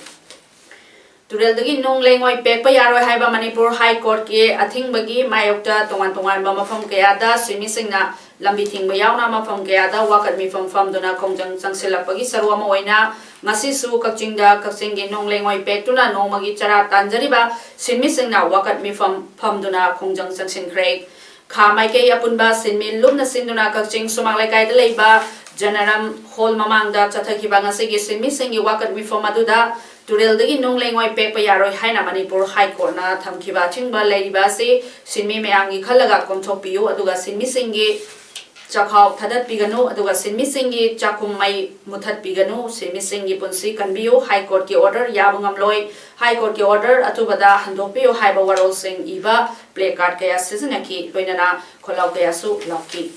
ꯇꯨꯔꯦꯜꯗꯒꯤ ꯅꯨꯡ ꯂꯩꯉꯣꯏ ꯄꯦꯛꯄ ꯌꯥꯔꯣꯏ ꯍꯥꯏꯕ ꯃꯅꯤꯄꯨꯔ ꯍꯥꯏ ꯀꯣꯔꯠꯀꯤ ꯑꯊꯤꯡꯕꯒꯤ ꯃꯥꯌꯣꯛꯇ ꯇꯣꯉꯥꯟ ꯇꯣꯉꯥꯟꯕ ꯃꯐꯝ ꯀꯌꯥꯗ ꯁꯤꯟꯃꯤꯁꯤꯡꯅ ꯂꯝꯕꯤ ꯊꯤꯡꯕ ꯌꯥꯎꯅ ꯃꯐꯝ ꯀꯌꯥꯗ ꯋꯥꯀꯠ ꯃꯤꯐꯝ ꯐꯝꯗꯨꯅ ꯈꯣꯡꯖꯪ ꯆꯪꯁꯤꯜꯂꯛꯄꯒꯤ ꯁꯔꯨꯛ ꯑꯃ ꯑꯣꯏꯅ ꯉꯁꯤꯁꯨ ꯀꯛꯆꯤꯡꯗ ꯀꯛꯆꯤꯡꯒꯤ ꯅꯨꯡ ꯂꯩꯉꯣꯏ ꯄꯦꯛꯇꯨꯅ ꯅꯣꯡꯃꯒꯤ ꯆꯔꯥ ꯇꯥꯟꯖꯔꯤꯕ ꯁꯤꯟꯃꯤꯁꯤꯡꯅ ꯋꯥꯀꯠ ꯃꯤꯐꯝ ꯐꯝꯗꯨꯅ ꯈꯣꯡꯖꯪ ꯆꯪꯁꯤꯟꯈ꯭ꯔꯦ꯫ ꯈꯥ ꯃꯥꯏꯀꯩ ꯑꯄꯨꯟꯕ ꯁꯤꯟꯃꯤ ꯂꯨꯝꯅ ꯁꯤꯟꯗꯨꯅ ꯀꯛꯆꯤꯡ ꯁꯨꯃꯥꯡ ꯂꯩꯀꯥꯏꯗ ꯂꯩꯕ ꯖꯅꯔꯝ ꯍꯣꯜ ꯃꯃꯥꯡꯗ ꯆꯠꯊꯈꯤꯕ ꯉꯁꯤꯒꯤ ꯁꯤꯟꯃꯤꯁꯤꯡꯒꯤ ꯋꯥꯀꯠ ꯃꯤꯐꯝ ꯑꯗꯨꯗ ꯇꯨꯔꯦꯜꯗꯒꯤ ꯅꯨꯡ ꯂꯩꯉꯣꯏ ꯄꯦꯛꯄ ꯌꯥꯔꯣꯏ ꯍꯥꯏꯅ ꯃꯅꯤꯄꯨꯔ ꯍꯥꯏ ꯀꯣꯔꯠꯅ ꯊꯝꯈꯤꯕ ꯑꯊꯤꯡꯕ ꯂꯩꯔꯤꯕ ꯑꯁꯤ ꯁꯤꯟꯃꯤ ꯃꯌꯥꯝꯒꯤ ꯈꯜꯂꯒ ꯀꯣꯝꯊꯣꯛꯄꯤꯌꯨ, ꯑꯗꯨꯒ ꯁꯤꯟꯃꯤꯁꯤꯡꯒꯤ ꯆꯥꯛꯈꯥꯎ ꯊꯥꯗꯠꯄꯤꯒꯅꯨ, ꯑꯗꯨꯒ ꯁꯤꯟꯃꯤꯁꯤꯡꯒꯤ ꯆꯥꯛꯈꯨꯝ ꯃꯩ ꯃꯨꯊꯠꯄꯤꯒꯅꯨ, ꯁꯤꯟꯃꯤꯁꯤꯡꯒꯤ ꯄꯨꯟꯁꯤ ꯀꯟꯕꯤꯌꯨ, ꯍꯥꯏ ꯀꯣꯔꯠꯀꯤ ꯑꯣꯔꯗꯔ ꯌꯥꯕ ꯉꯝꯂꯣꯏ, ꯍꯥꯏ ꯀꯣꯔꯠꯀꯤ ꯑꯣꯔꯗꯔ ꯑꯊꯨꯕꯗ ꯍꯟꯗꯣꯛꯄꯤꯌꯨ ꯍꯥꯏꯕ ꯋꯥꯔꯣꯜꯁꯤꯡ ꯏꯕ ꯄ꯭ꯂꯦ ꯀꯥꯔꯗ ꯀꯌꯥ ꯁꯤꯖꯤꯟꯅꯈꯤ, ꯂꯣꯏꯅꯅ ꯈꯣꯜꯂꯥꯎ ꯀꯌꯥꯁꯨ ꯂꯥꯎꯈꯤ꯫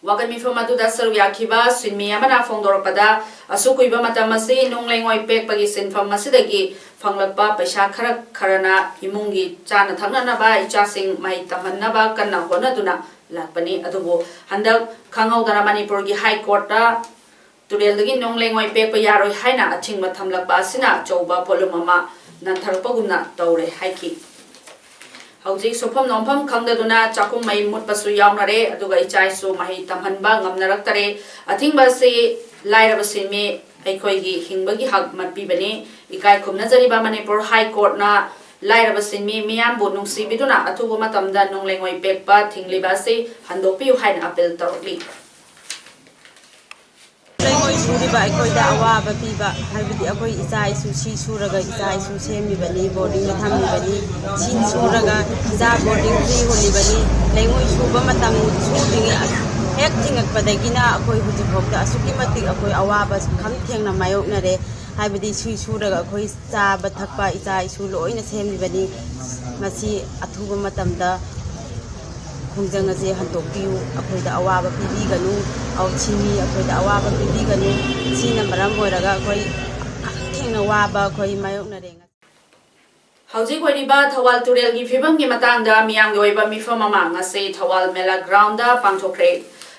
ꯋꯥꯀꯠ ꯃꯤꯐꯝ ꯑꯗꯨꯗ ꯁꯔꯨꯛ ꯌꯥꯈꯤꯕ ꯁꯤꯟꯃꯤ ꯑꯃꯅ ꯐꯣꯡꯗꯣꯔꯛꯄꯗ, ꯑꯁꯨꯛ ꯀꯨꯏꯕ ꯃꯇꯝ ꯑꯁꯤ ꯅꯨꯡ ꯂꯩꯉꯣꯏ ꯄꯦꯛꯄꯒꯤ ꯁꯤꯟꯐꯝ ꯑꯁꯤꯗꯒꯤ ꯐꯪꯂꯛꯄ ꯄꯩꯁꯥ ꯈꯔ ꯈꯔꯅ ꯏꯃꯨꯡꯒꯤ ꯆꯥꯅ ꯊꯛꯅꯅꯕ, ꯏꯆꯥꯁꯤꯡ ꯃꯍꯩ ꯇꯝꯍꯟꯅꯕ ꯀꯟꯅ ꯍꯣꯠꯅꯗꯨꯅ ꯂꯥꯛꯄꯅꯤ꯫ ꯑꯗꯨꯕꯨ ꯍꯟꯗꯛ ꯈꯪꯍꯧꯗꯅ ꯃꯅꯤꯄꯨꯔꯒꯤ ꯍꯥꯏ ꯀꯣꯔꯠꯇ ꯇꯨꯔꯦꯜꯗꯒꯤ ꯅꯨꯡ ꯂꯩꯉꯣꯏ ꯄꯦꯛꯄ ꯌꯥꯔꯣꯏ ꯍꯥꯏꯅ ꯑꯊꯤꯡꯕ ꯊꯝꯂꯛꯄ ꯑꯁꯤꯅ ꯑꯆꯧꯕ ꯄꯣꯠꯂꯨꯝ ꯑꯃ ꯅꯟꯊꯔꯛꯄꯒꯨꯝꯅ ꯇꯧꯔꯦ ꯍꯥꯏꯈꯤ꯫ ꯍꯧꯖꯤꯛ ꯁꯨꯐꯝ ꯅꯣꯝꯐꯝ ꯈꯪꯗꯗꯨꯅ ꯆꯥꯛꯈꯨꯝ ꯃꯩ ꯃꯨꯠꯄꯁꯨ ꯌꯥꯎꯅꯔꯦ, ꯑꯗꯨꯒ ꯏꯆꯥ ꯏꯁꯨ ꯃꯍꯩ ꯇꯝꯍꯟꯕ ꯉꯝꯅꯔꯛꯇꯔꯦ꯫ ꯑꯊꯤꯡꯕ ꯑꯁꯤ ꯂꯥꯏꯔꯕ ꯁꯤꯟꯃꯤ ꯑꯩꯈꯣꯏꯒꯤ ꯍꯤꯡꯕꯒꯤ ꯍꯛ ꯃꯠꯄꯤꯕꯅꯤ꯫ ꯏꯀꯥꯏ ꯈꯨꯝꯅꯖꯔꯤꯕ ꯃꯅꯤꯄꯨꯔ ꯍꯥꯏ ꯀꯣꯔꯠꯅ ꯂꯥꯏꯔꯕ ꯁꯤꯟꯃꯤ ꯃꯤꯌꯥꯝꯕꯨ ꯅꯨꯡꯁꯤꯕꯤꯗꯨꯅ ꯑꯊꯨꯕ ꯃꯇꯝꯗ ꯅꯨꯡ ꯂꯩꯉꯣꯏ ꯄꯦꯛꯄ ꯊꯤꯡꯂꯤꯕ ꯑꯁꯤ ꯍꯟꯗꯣꯛꯄꯤꯌꯨ ꯍꯥꯏꯅ ꯑꯄꯤꯜ ꯇꯧꯔꯛꯂꯤ꯫ ꯂꯩꯉꯣꯏ ꯁꯨꯔꯤꯕ ꯑꯩꯈꯣꯏꯗ ꯑꯋꯥꯕ ꯄꯤꯕ, ꯍꯥꯏꯕꯗꯤ ꯑꯩꯈꯣꯏ ꯏꯆꯥ ꯏꯁꯨ ꯁꯤ ꯁꯨꯔꯒ ꯏꯆꯥ ꯏꯁꯨ ꯁꯦꯝꯃꯤꯕꯅꯤ, ꯕꯣꯔꯗꯤꯡꯗ ꯊꯝꯃꯤꯕꯅꯤ, ꯁꯤ ꯁꯨꯔꯒ ꯏꯆꯥ ꯕꯣꯔꯗꯤꯡ ꯐꯤ ꯍꯨꯜꯂꯤꯕꯅꯤ꯫ ꯂꯩꯉꯣꯏ ꯁꯨꯕ ꯃꯇꯝ ꯁꯨꯗ꯭ꯔꯤꯉꯩ ꯍꯦꯛ ꯊꯤꯡꯉꯛꯄꯗꯒꯤꯅ ꯑꯩꯈꯣꯏ ꯍꯧꯖꯤꯛꯐꯥꯎꯗ ꯑꯁꯨꯛꯀꯤ ꯃꯇꯤꯛ ꯑꯩꯈꯣꯏ ꯑꯋꯥꯕ ꯈꯝ ꯊꯦꯡꯅ ꯃꯥꯌꯣꯛꯅꯔꯦ꯫ ꯍꯥꯏꯕꯗꯤ ꯁꯤ ꯁꯨꯔꯒ ꯑꯩꯈꯣꯏ ꯆꯥꯕ ꯊꯛꯄ ꯏꯆꯥ ꯏꯁꯨ ꯂꯣꯏꯅ ꯁꯦꯝꯃꯤꯕꯅꯤ꯫ ꯃꯁꯤ ꯑꯊꯨꯕ ꯃꯇꯝꯗ ꯈꯣꯡꯖꯪ ꯑꯁꯦ ꯍꯟꯗꯣꯛꯄꯤꯌꯨ, ꯑꯩꯈꯣꯏꯗ ꯑꯋꯥꯕ ꯄꯤꯕꯤꯒꯅꯨ, ꯁꯤꯅꯤ ꯑꯩꯈꯣꯏꯗ ꯑꯋꯥꯕ ꯄꯤꯕꯤꯒꯅꯨ꯫ ꯁꯤꯅ ꯃꯔꯝ ꯑꯣꯏꯔꯒ ꯑꯩꯈꯣꯏ ꯈꯝ ꯊꯦꯡꯅ ꯋꯥꯕ ꯑꯩꯈꯣꯏ ꯃꯥꯌꯣꯛꯅꯔꯦ꯫ ꯍꯧꯖꯤꯛ ꯑꯣꯏꯔꯤꯕ ꯊꯧꯕꯥꯜ ꯇꯨꯔꯦꯜꯒꯤ ꯐꯤꯕꯝꯒꯤ ꯃꯇꯥꯡꯗ ꯃꯤꯌꯥꯝꯒꯤ ꯑꯣꯏꯕ ꯃꯤꯐꯝ ꯑꯃ ꯉꯁꯤ ꯊꯧꯕꯥꯜ ꯃꯦꯂꯥ ꯒ꯭ꯔꯥꯎꯟꯗ ꯄꯥꯡꯊꯣꯛꯈ꯭ꯔꯦ꯫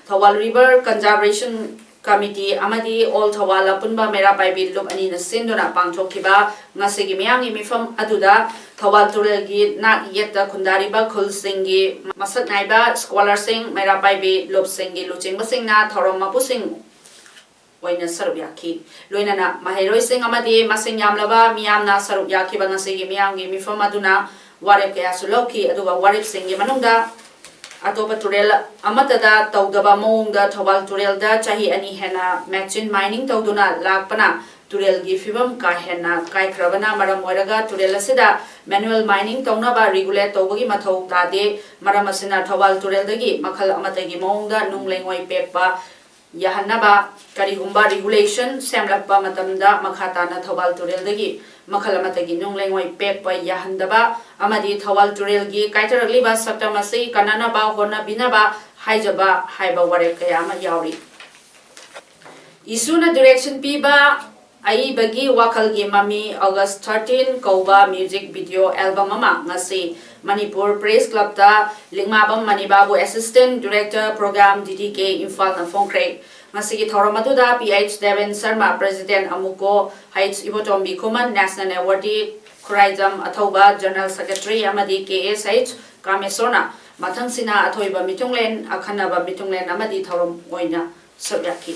ꯊꯧꯕꯥꯜ ꯔꯤꯚꯔ ꯀꯟꯖꯥꯔꯕꯦꯁꯟ ꯀꯃꯤꯇꯤ ꯑꯃꯗꯤ ꯑꯣꯜ ꯊꯧꯕꯥꯜ ꯑꯄꯨꯟꯕ ꯃꯩꯔꯥ ꯄꯥꯏꯕꯤ ꯂꯨꯞ ꯑꯅꯤꯅ ꯁꯤꯟꯗꯨꯅ ꯄꯥꯡꯊꯣꯛꯈꯤꯕ ꯉꯁꯤꯒꯤ ꯃꯤꯌꯥꯝꯒꯤ ꯃꯤꯐꯝ ꯑꯗꯨꯗ ꯊꯧꯕꯥꯜ ꯇꯨꯔꯦꯜꯒꯤ ꯅꯥꯛ ꯌꯦꯠꯇ ꯈꯨꯟꯗꯥꯔꯤꯕ ꯈꯨꯜꯁꯤꯡꯒꯤ ꯃꯁꯛ ꯅꯥꯏꯕ ꯁ꯭ꯀꯣꯂꯔꯁꯤꯡ, ꯃꯩꯔꯥ ꯄꯥꯏꯕꯤ ꯂꯨꯞꯁꯤꯡꯒꯤ ꯂꯨꯆꯤꯡꯕꯁꯤꯡꯅ ꯊꯧꯔꯝ ꯃꯄꯨꯁꯤꯡ ꯑꯣꯏꯅ ꯁꯔꯨꯛ ꯌꯥꯈꯤ꯫ ꯂꯣꯏꯅꯅ ꯃꯍꯩꯔꯣꯏꯁꯤꯡ ꯑꯃꯗꯤ ꯃꯁꯤꯡ ꯌꯥꯝꯂꯕ ꯃꯤꯌꯥꯝꯅ ꯁꯔꯨꯛ ꯌꯥꯈꯤꯕ ꯉꯁꯤꯒꯤ ꯃꯤꯌꯥꯝꯒꯤ ꯃꯤꯐꯝ ꯑꯗꯨꯅ ꯋꯥꯔꯦꯞ ꯀꯌꯥꯁꯨ ꯂꯧꯈꯤ꯫ ꯑꯗꯨꯒ ꯋꯥꯔꯦꯞꯁꯤꯡꯒꯤ ꯃꯅꯨꯡꯗ ꯑꯇꯣꯞꯄ ꯇꯨꯔꯦꯜ ꯑꯃꯠꯇꯗ ꯇꯧꯗꯕ ꯃꯑꯣꯡꯗ ꯊꯧꯕꯥꯜ ꯇꯨꯔꯦꯜꯗ ꯆꯍꯤ ꯑꯅꯤ ꯍꯦꯟꯅ machine mining ꯇꯧꯗꯨꯅ ꯂꯥꯛꯄꯅ ꯇꯨꯔꯦꯜꯒꯤ ꯐꯤꯕꯝ ꯀꯥ ꯍꯦꯟꯅ ꯀꯥꯏꯈ꯭ꯔꯕꯅ ꯃꯔꯝ ꯑꯣꯏꯔꯒ ꯇꯨꯔꯦꯜ ꯑꯁꯤꯗ manual mining ꯇꯧꯅꯕ regulate ꯇꯧꯕꯒꯤ ꯃꯊꯧ ꯇꯥꯗꯦ꯫ ꯃꯔꯝ ꯑꯁꯤꯅ ꯊꯧꯕꯥꯜ ꯇꯨꯔꯦꯜꯗꯒꯤ ꯃꯈꯜ ꯑꯃꯠꯇꯒꯤ ꯃꯑꯣꯡꯗ ꯅꯨꯡ ꯂꯩꯉꯣꯏ ꯄꯦꯛꯄ ꯌꯥꯍꯟꯅꯕ, ꯀꯔꯤꯒꯨꯝꯕ regulation ꯁꯦꯝꯂꯛꯄ ꯃꯇꯝꯗ ꯃꯈꯥ ꯇꯥꯅ ꯊꯧꯕꯥꯜ ꯇꯨꯔꯦꯜꯗꯒꯤ ꯃꯈꯜ ꯑꯃꯠꯇꯒꯤ ꯅꯨꯡ ꯂꯩꯉꯣꯏ ꯄꯦꯛꯄ ꯌꯥꯍꯟꯗꯕ ꯑꯃꯗꯤ ꯊꯧꯕꯥꯜ ꯇꯨꯔꯦꯜꯒꯤ ꯀꯥꯏꯊꯔꯛꯂꯤꯕ ꯁꯛꯇꯝ ꯑꯁꯤ ꯀꯟꯅꯅꯕ ꯍꯣꯠꯅꯕꯤꯅꯕ ꯍꯥꯏꯖꯕ ꯍꯥꯏꯕ ꯋꯥꯔꯦꯞ ꯀꯌꯥ ꯑꯃ ꯌꯥꯎꯔꯤ꯫ ꯏꯁꯨꯅ direction ꯄꯤꯕ ꯑꯏꯕꯒꯤ ꯋꯥꯈꯜꯒꯤ ꯃꯃꯤ August thirteen ꯀꯧꯕ music video album ꯑꯃ ꯉꯁꯤ Manipur Press Clubꯇ ꯂꯤꯛꯃꯥꯕꯝ ꯃꯅꯤꯕꯥꯕꯨ Assistant Director Program D D K ꯏꯝꯐꯥꯜꯅ ꯐꯣꯡꯈ꯭ꯔꯦ꯫ ꯉꯁꯤꯒꯤ ꯊꯧꯔꯝ ꯑꯗꯨꯗ P H Deben Sharma, President ꯑꯃꯨꯀꯣ, H ꯏꯕꯣꯇꯣꯝꯕꯤ ꯈꯨꯃꯟ, National Awardee Khuraijam ꯑꯊꯧꯕ, General Secretary, ꯑꯃꯗꯤ K S H ꯀꯥꯃꯦꯁꯣꯔꯅ ꯃꯊꯪꯁꯤꯅ ꯑꯊꯣꯏꯕ ꯃꯤꯊꯨꯡꯂꯦꯟ, ꯑꯈꯟꯅꯕ ꯃꯤꯊꯨꯡꯂꯦꯟ ꯑꯃꯗꯤ ꯊꯧꯔꯝ ꯑꯣꯏꯅ ꯁꯔꯨꯛ ꯌꯥꯈꯤ꯫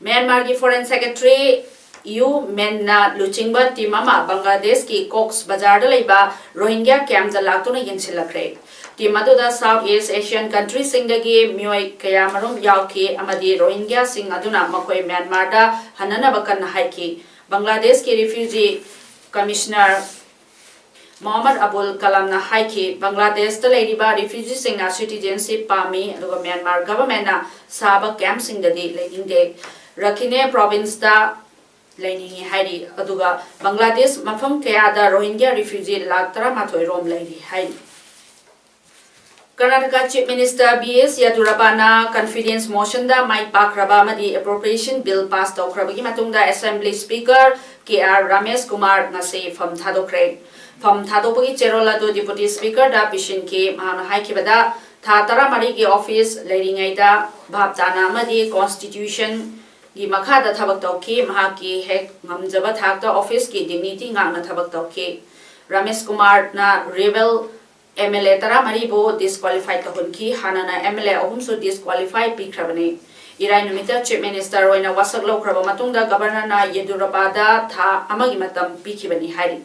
ꯃ꯭ꯌꯥꯟꯃꯥꯔꯒꯤ Foreign Secretary ꯌꯨ ꯃꯦꯟꯅ ꯂꯨꯆꯤꯡꯕ team ꯑꯃ ꯕꯪꯒ꯭ꯂꯥꯗꯦꯁꯀꯤ ꯀꯣꯛꯁ ꯕꯖꯥꯔꯗ ꯂꯩꯕ ꯔꯣꯍꯤꯡꯒ꯭ꯌꯥ campꯇ ꯂꯥꯛꯇꯨꯅ ꯌꯦꯡꯁꯤꯜꯂꯛꯈ꯭ꯔꯦ꯫ Team ꯑꯗꯨꯗ South East Asian countryꯁꯤꯡꯗꯒꯤ ꯃꯤꯑꯣꯏ ꯀꯌꯥꯃꯔꯨꯝ ꯌꯥꯎꯈꯤ ꯑꯃꯗꯤ ꯔꯣꯍꯤꯡꯒ꯭ꯌꯥꯁꯤꯡ ꯑꯗꯨꯅ ꯃꯈꯣꯏ ꯃ꯭ꯌꯥꯟꯃꯥꯔꯗ ꯍꯟꯅꯅꯕ ꯀꯟꯅ ꯍꯥꯏꯈꯤ꯫ ꯕꯪꯒ꯭ꯂꯥꯗꯦꯁꯀꯤ Refugee Commissioner ꯃꯣꯍꯝꯃꯗ ꯑꯕꯨꯜ ꯀꯂꯥꯝꯅ ꯍꯥꯏꯈꯤ, ꯕꯪꯒ꯭ꯂꯥꯗꯦꯁꯇ ꯂꯩꯔꯤꯕ refugeeꯁꯤꯡꯅ citizenship ꯄꯥꯝꯃꯤ, ꯑꯗꯨꯒ ꯃ꯭ꯌꯥꯟꯃꯥꯔ governmentꯅ ꯁꯥꯕ campꯁꯤꯡꯗꯗꯤ ꯂꯩꯅꯤꯡꯗꯦ꯫ ꯔꯈꯤꯅꯦ provinceꯇ ꯂꯩꯅꯤꯡꯏ ꯍꯥꯏꯔꯤ, ꯑꯗꯨꯒ ꯕꯪꯒ꯭ꯂꯥꯗꯦꯁ ꯃꯐꯝ ꯀꯌꯥꯗ ꯔꯣꯍꯤꯡꯒ꯭ꯌꯥ refugee ꯂꯥꯈ ꯇꯔꯥꯃꯥꯊꯣꯏ ꯔꯣꯝ ꯂꯩꯔꯤ ꯍꯥꯏꯔꯤ꯫ Karnataka Chief Minister B S ꯌꯦꯗꯨꯔꯞꯄꯥꯅ confidence motionꯗ ꯃꯥꯏ ꯄꯥꯛꯈ꯭ꯔꯕ ꯑꯃꯗꯤ appropriation bill pass ꯇꯧꯈ꯭ꯔꯕꯒꯤ ꯃꯇꯨꯡꯗ Assembly Speaker K R Ramesh Kumar ꯉꯁꯤ ꯐꯝ ꯊꯥꯗꯣꯛꯈ꯭ꯔꯦ꯫ ꯐꯝ ꯊꯥꯗꯣꯛꯄꯒꯤ ꯆꯦꯔꯣꯜ ꯑꯗꯨ Deputy Speakerꯗ ꯄꯤꯁꯤꯟꯈꯤ꯫ ꯃꯍꯥꯛꯅ ꯍꯥꯏꯈꯤꯕꯗ, ꯊꯥ ꯇꯔꯥꯃꯔꯤꯒꯤ office ꯂꯩꯔꯤꯉꯩꯗ ꯚꯥꯞ ꯇꯥꯅ ꯑꯃꯗꯤ constitutionꯒꯤ ꯃꯈꯥꯗ ꯊꯕꯛ ꯇꯧꯈꯤ꯫ ꯃꯍꯥꯛꯀꯤ ꯍꯦꯛ ꯉꯝꯖꯕ ꯊꯥꯛꯇ officeꯀꯤ dignity ꯉꯥꯛꯅ ꯊꯕꯛ ꯇꯧꯈꯤ꯫ ꯔꯥꯃꯦꯁ ꯀꯨꯃꯥꯔꯅ rebel M L A ꯇꯔꯥꯃꯔꯤꯕꯨ disqualify ꯇꯧꯍꯟꯈꯤ꯫ ꯍꯥꯟꯅꯅ M L A ꯑꯍꯨꯝꯁꯨ disqualify ꯄꯤꯈ꯭ꯔꯕꯅꯤ꯫ ꯏꯔꯥꯏ ꯅꯨꯃꯤꯠꯇ Chief Minister ꯑꯣꯏꯅ ꯋꯥꯁꯛ ꯂꯧꯈ꯭ꯔꯕ ꯃꯇꯨꯡꯗ Governorꯅ ꯌꯦꯗꯨꯔꯞꯄꯥꯗ ꯊꯥ ꯑꯃꯒꯤ ꯃꯇꯝ ꯄꯤꯈꯤꯕꯅꯤ ꯍꯥꯏꯔꯤ꯫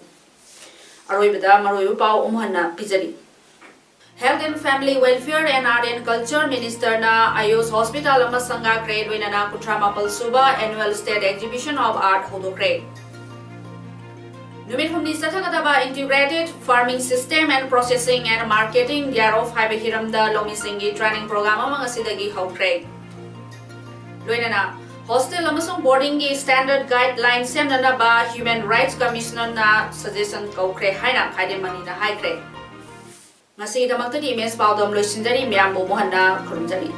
ꯑꯔꯣꯏꯕꯗ ꯃꯔꯨꯑꯣꯏꯕ ꯄꯥꯎ ꯑꯃꯨꯛ ꯍꯟꯅ ꯄꯤꯖꯔꯤ꯫ Health and Family Welfare and Art and Culture Minister ꯅ ꯑꯌꯨꯁ ꯍꯣꯁꯄꯤꯇꯥꯜ ꯑꯃ ꯁꯪꯒꯥꯈ꯭ꯔꯦ, ꯂꯣꯏꯅꯅ ꯀꯨꯟꯊ꯭ꯔꯥ ꯃꯥꯄꯜ ꯁꯨꯕ Annual State Exhibition of Art ꯍꯧꯗꯣꯛꯈ꯭ꯔꯦ꯫ ꯅꯨꯃꯤꯠ ꯍꯨꯝꯅꯤ ꯆꯠꯊꯒꯗꯕ Integrated Farming System and Processing and Marketing thereof ꯍꯥꯏꯕ ꯍꯤꯔꯝꯗ ꯂꯧꯃꯤꯁꯤꯡꯒꯤ training program ꯑꯃ ꯉꯁꯤꯗꯒꯤ ꯍꯧꯈ꯭ꯔꯦ꯫ ꯂꯣꯏꯅꯅ hostel ꯑꯃꯁꯨꯡ boarding ꯒꯤ standard guideline ꯁꯦꯝꯅꯅꯕ Human Rights Commissioner ꯅ suggestion ꯀꯧꯈ꯭ꯔꯦ ꯍꯥꯏꯅ ꯈꯥꯏꯗꯦꯝ ꯃꯅꯤꯅ ꯍꯥꯏꯈ꯭ꯔꯦ꯫ ꯉꯁꯤꯒꯤꯗꯃꯛꯇꯗꯤ ꯏꯃꯦꯖ ꯄꯥꯎꯗꯝ ꯂꯣꯏꯁꯤꯟꯖꯔꯤ꯫ ꯃꯌꯥꯝꯕꯨ ꯃꯣꯍꯟꯅ ꯈꯨꯔꯨꯝꯖꯔꯤ꯫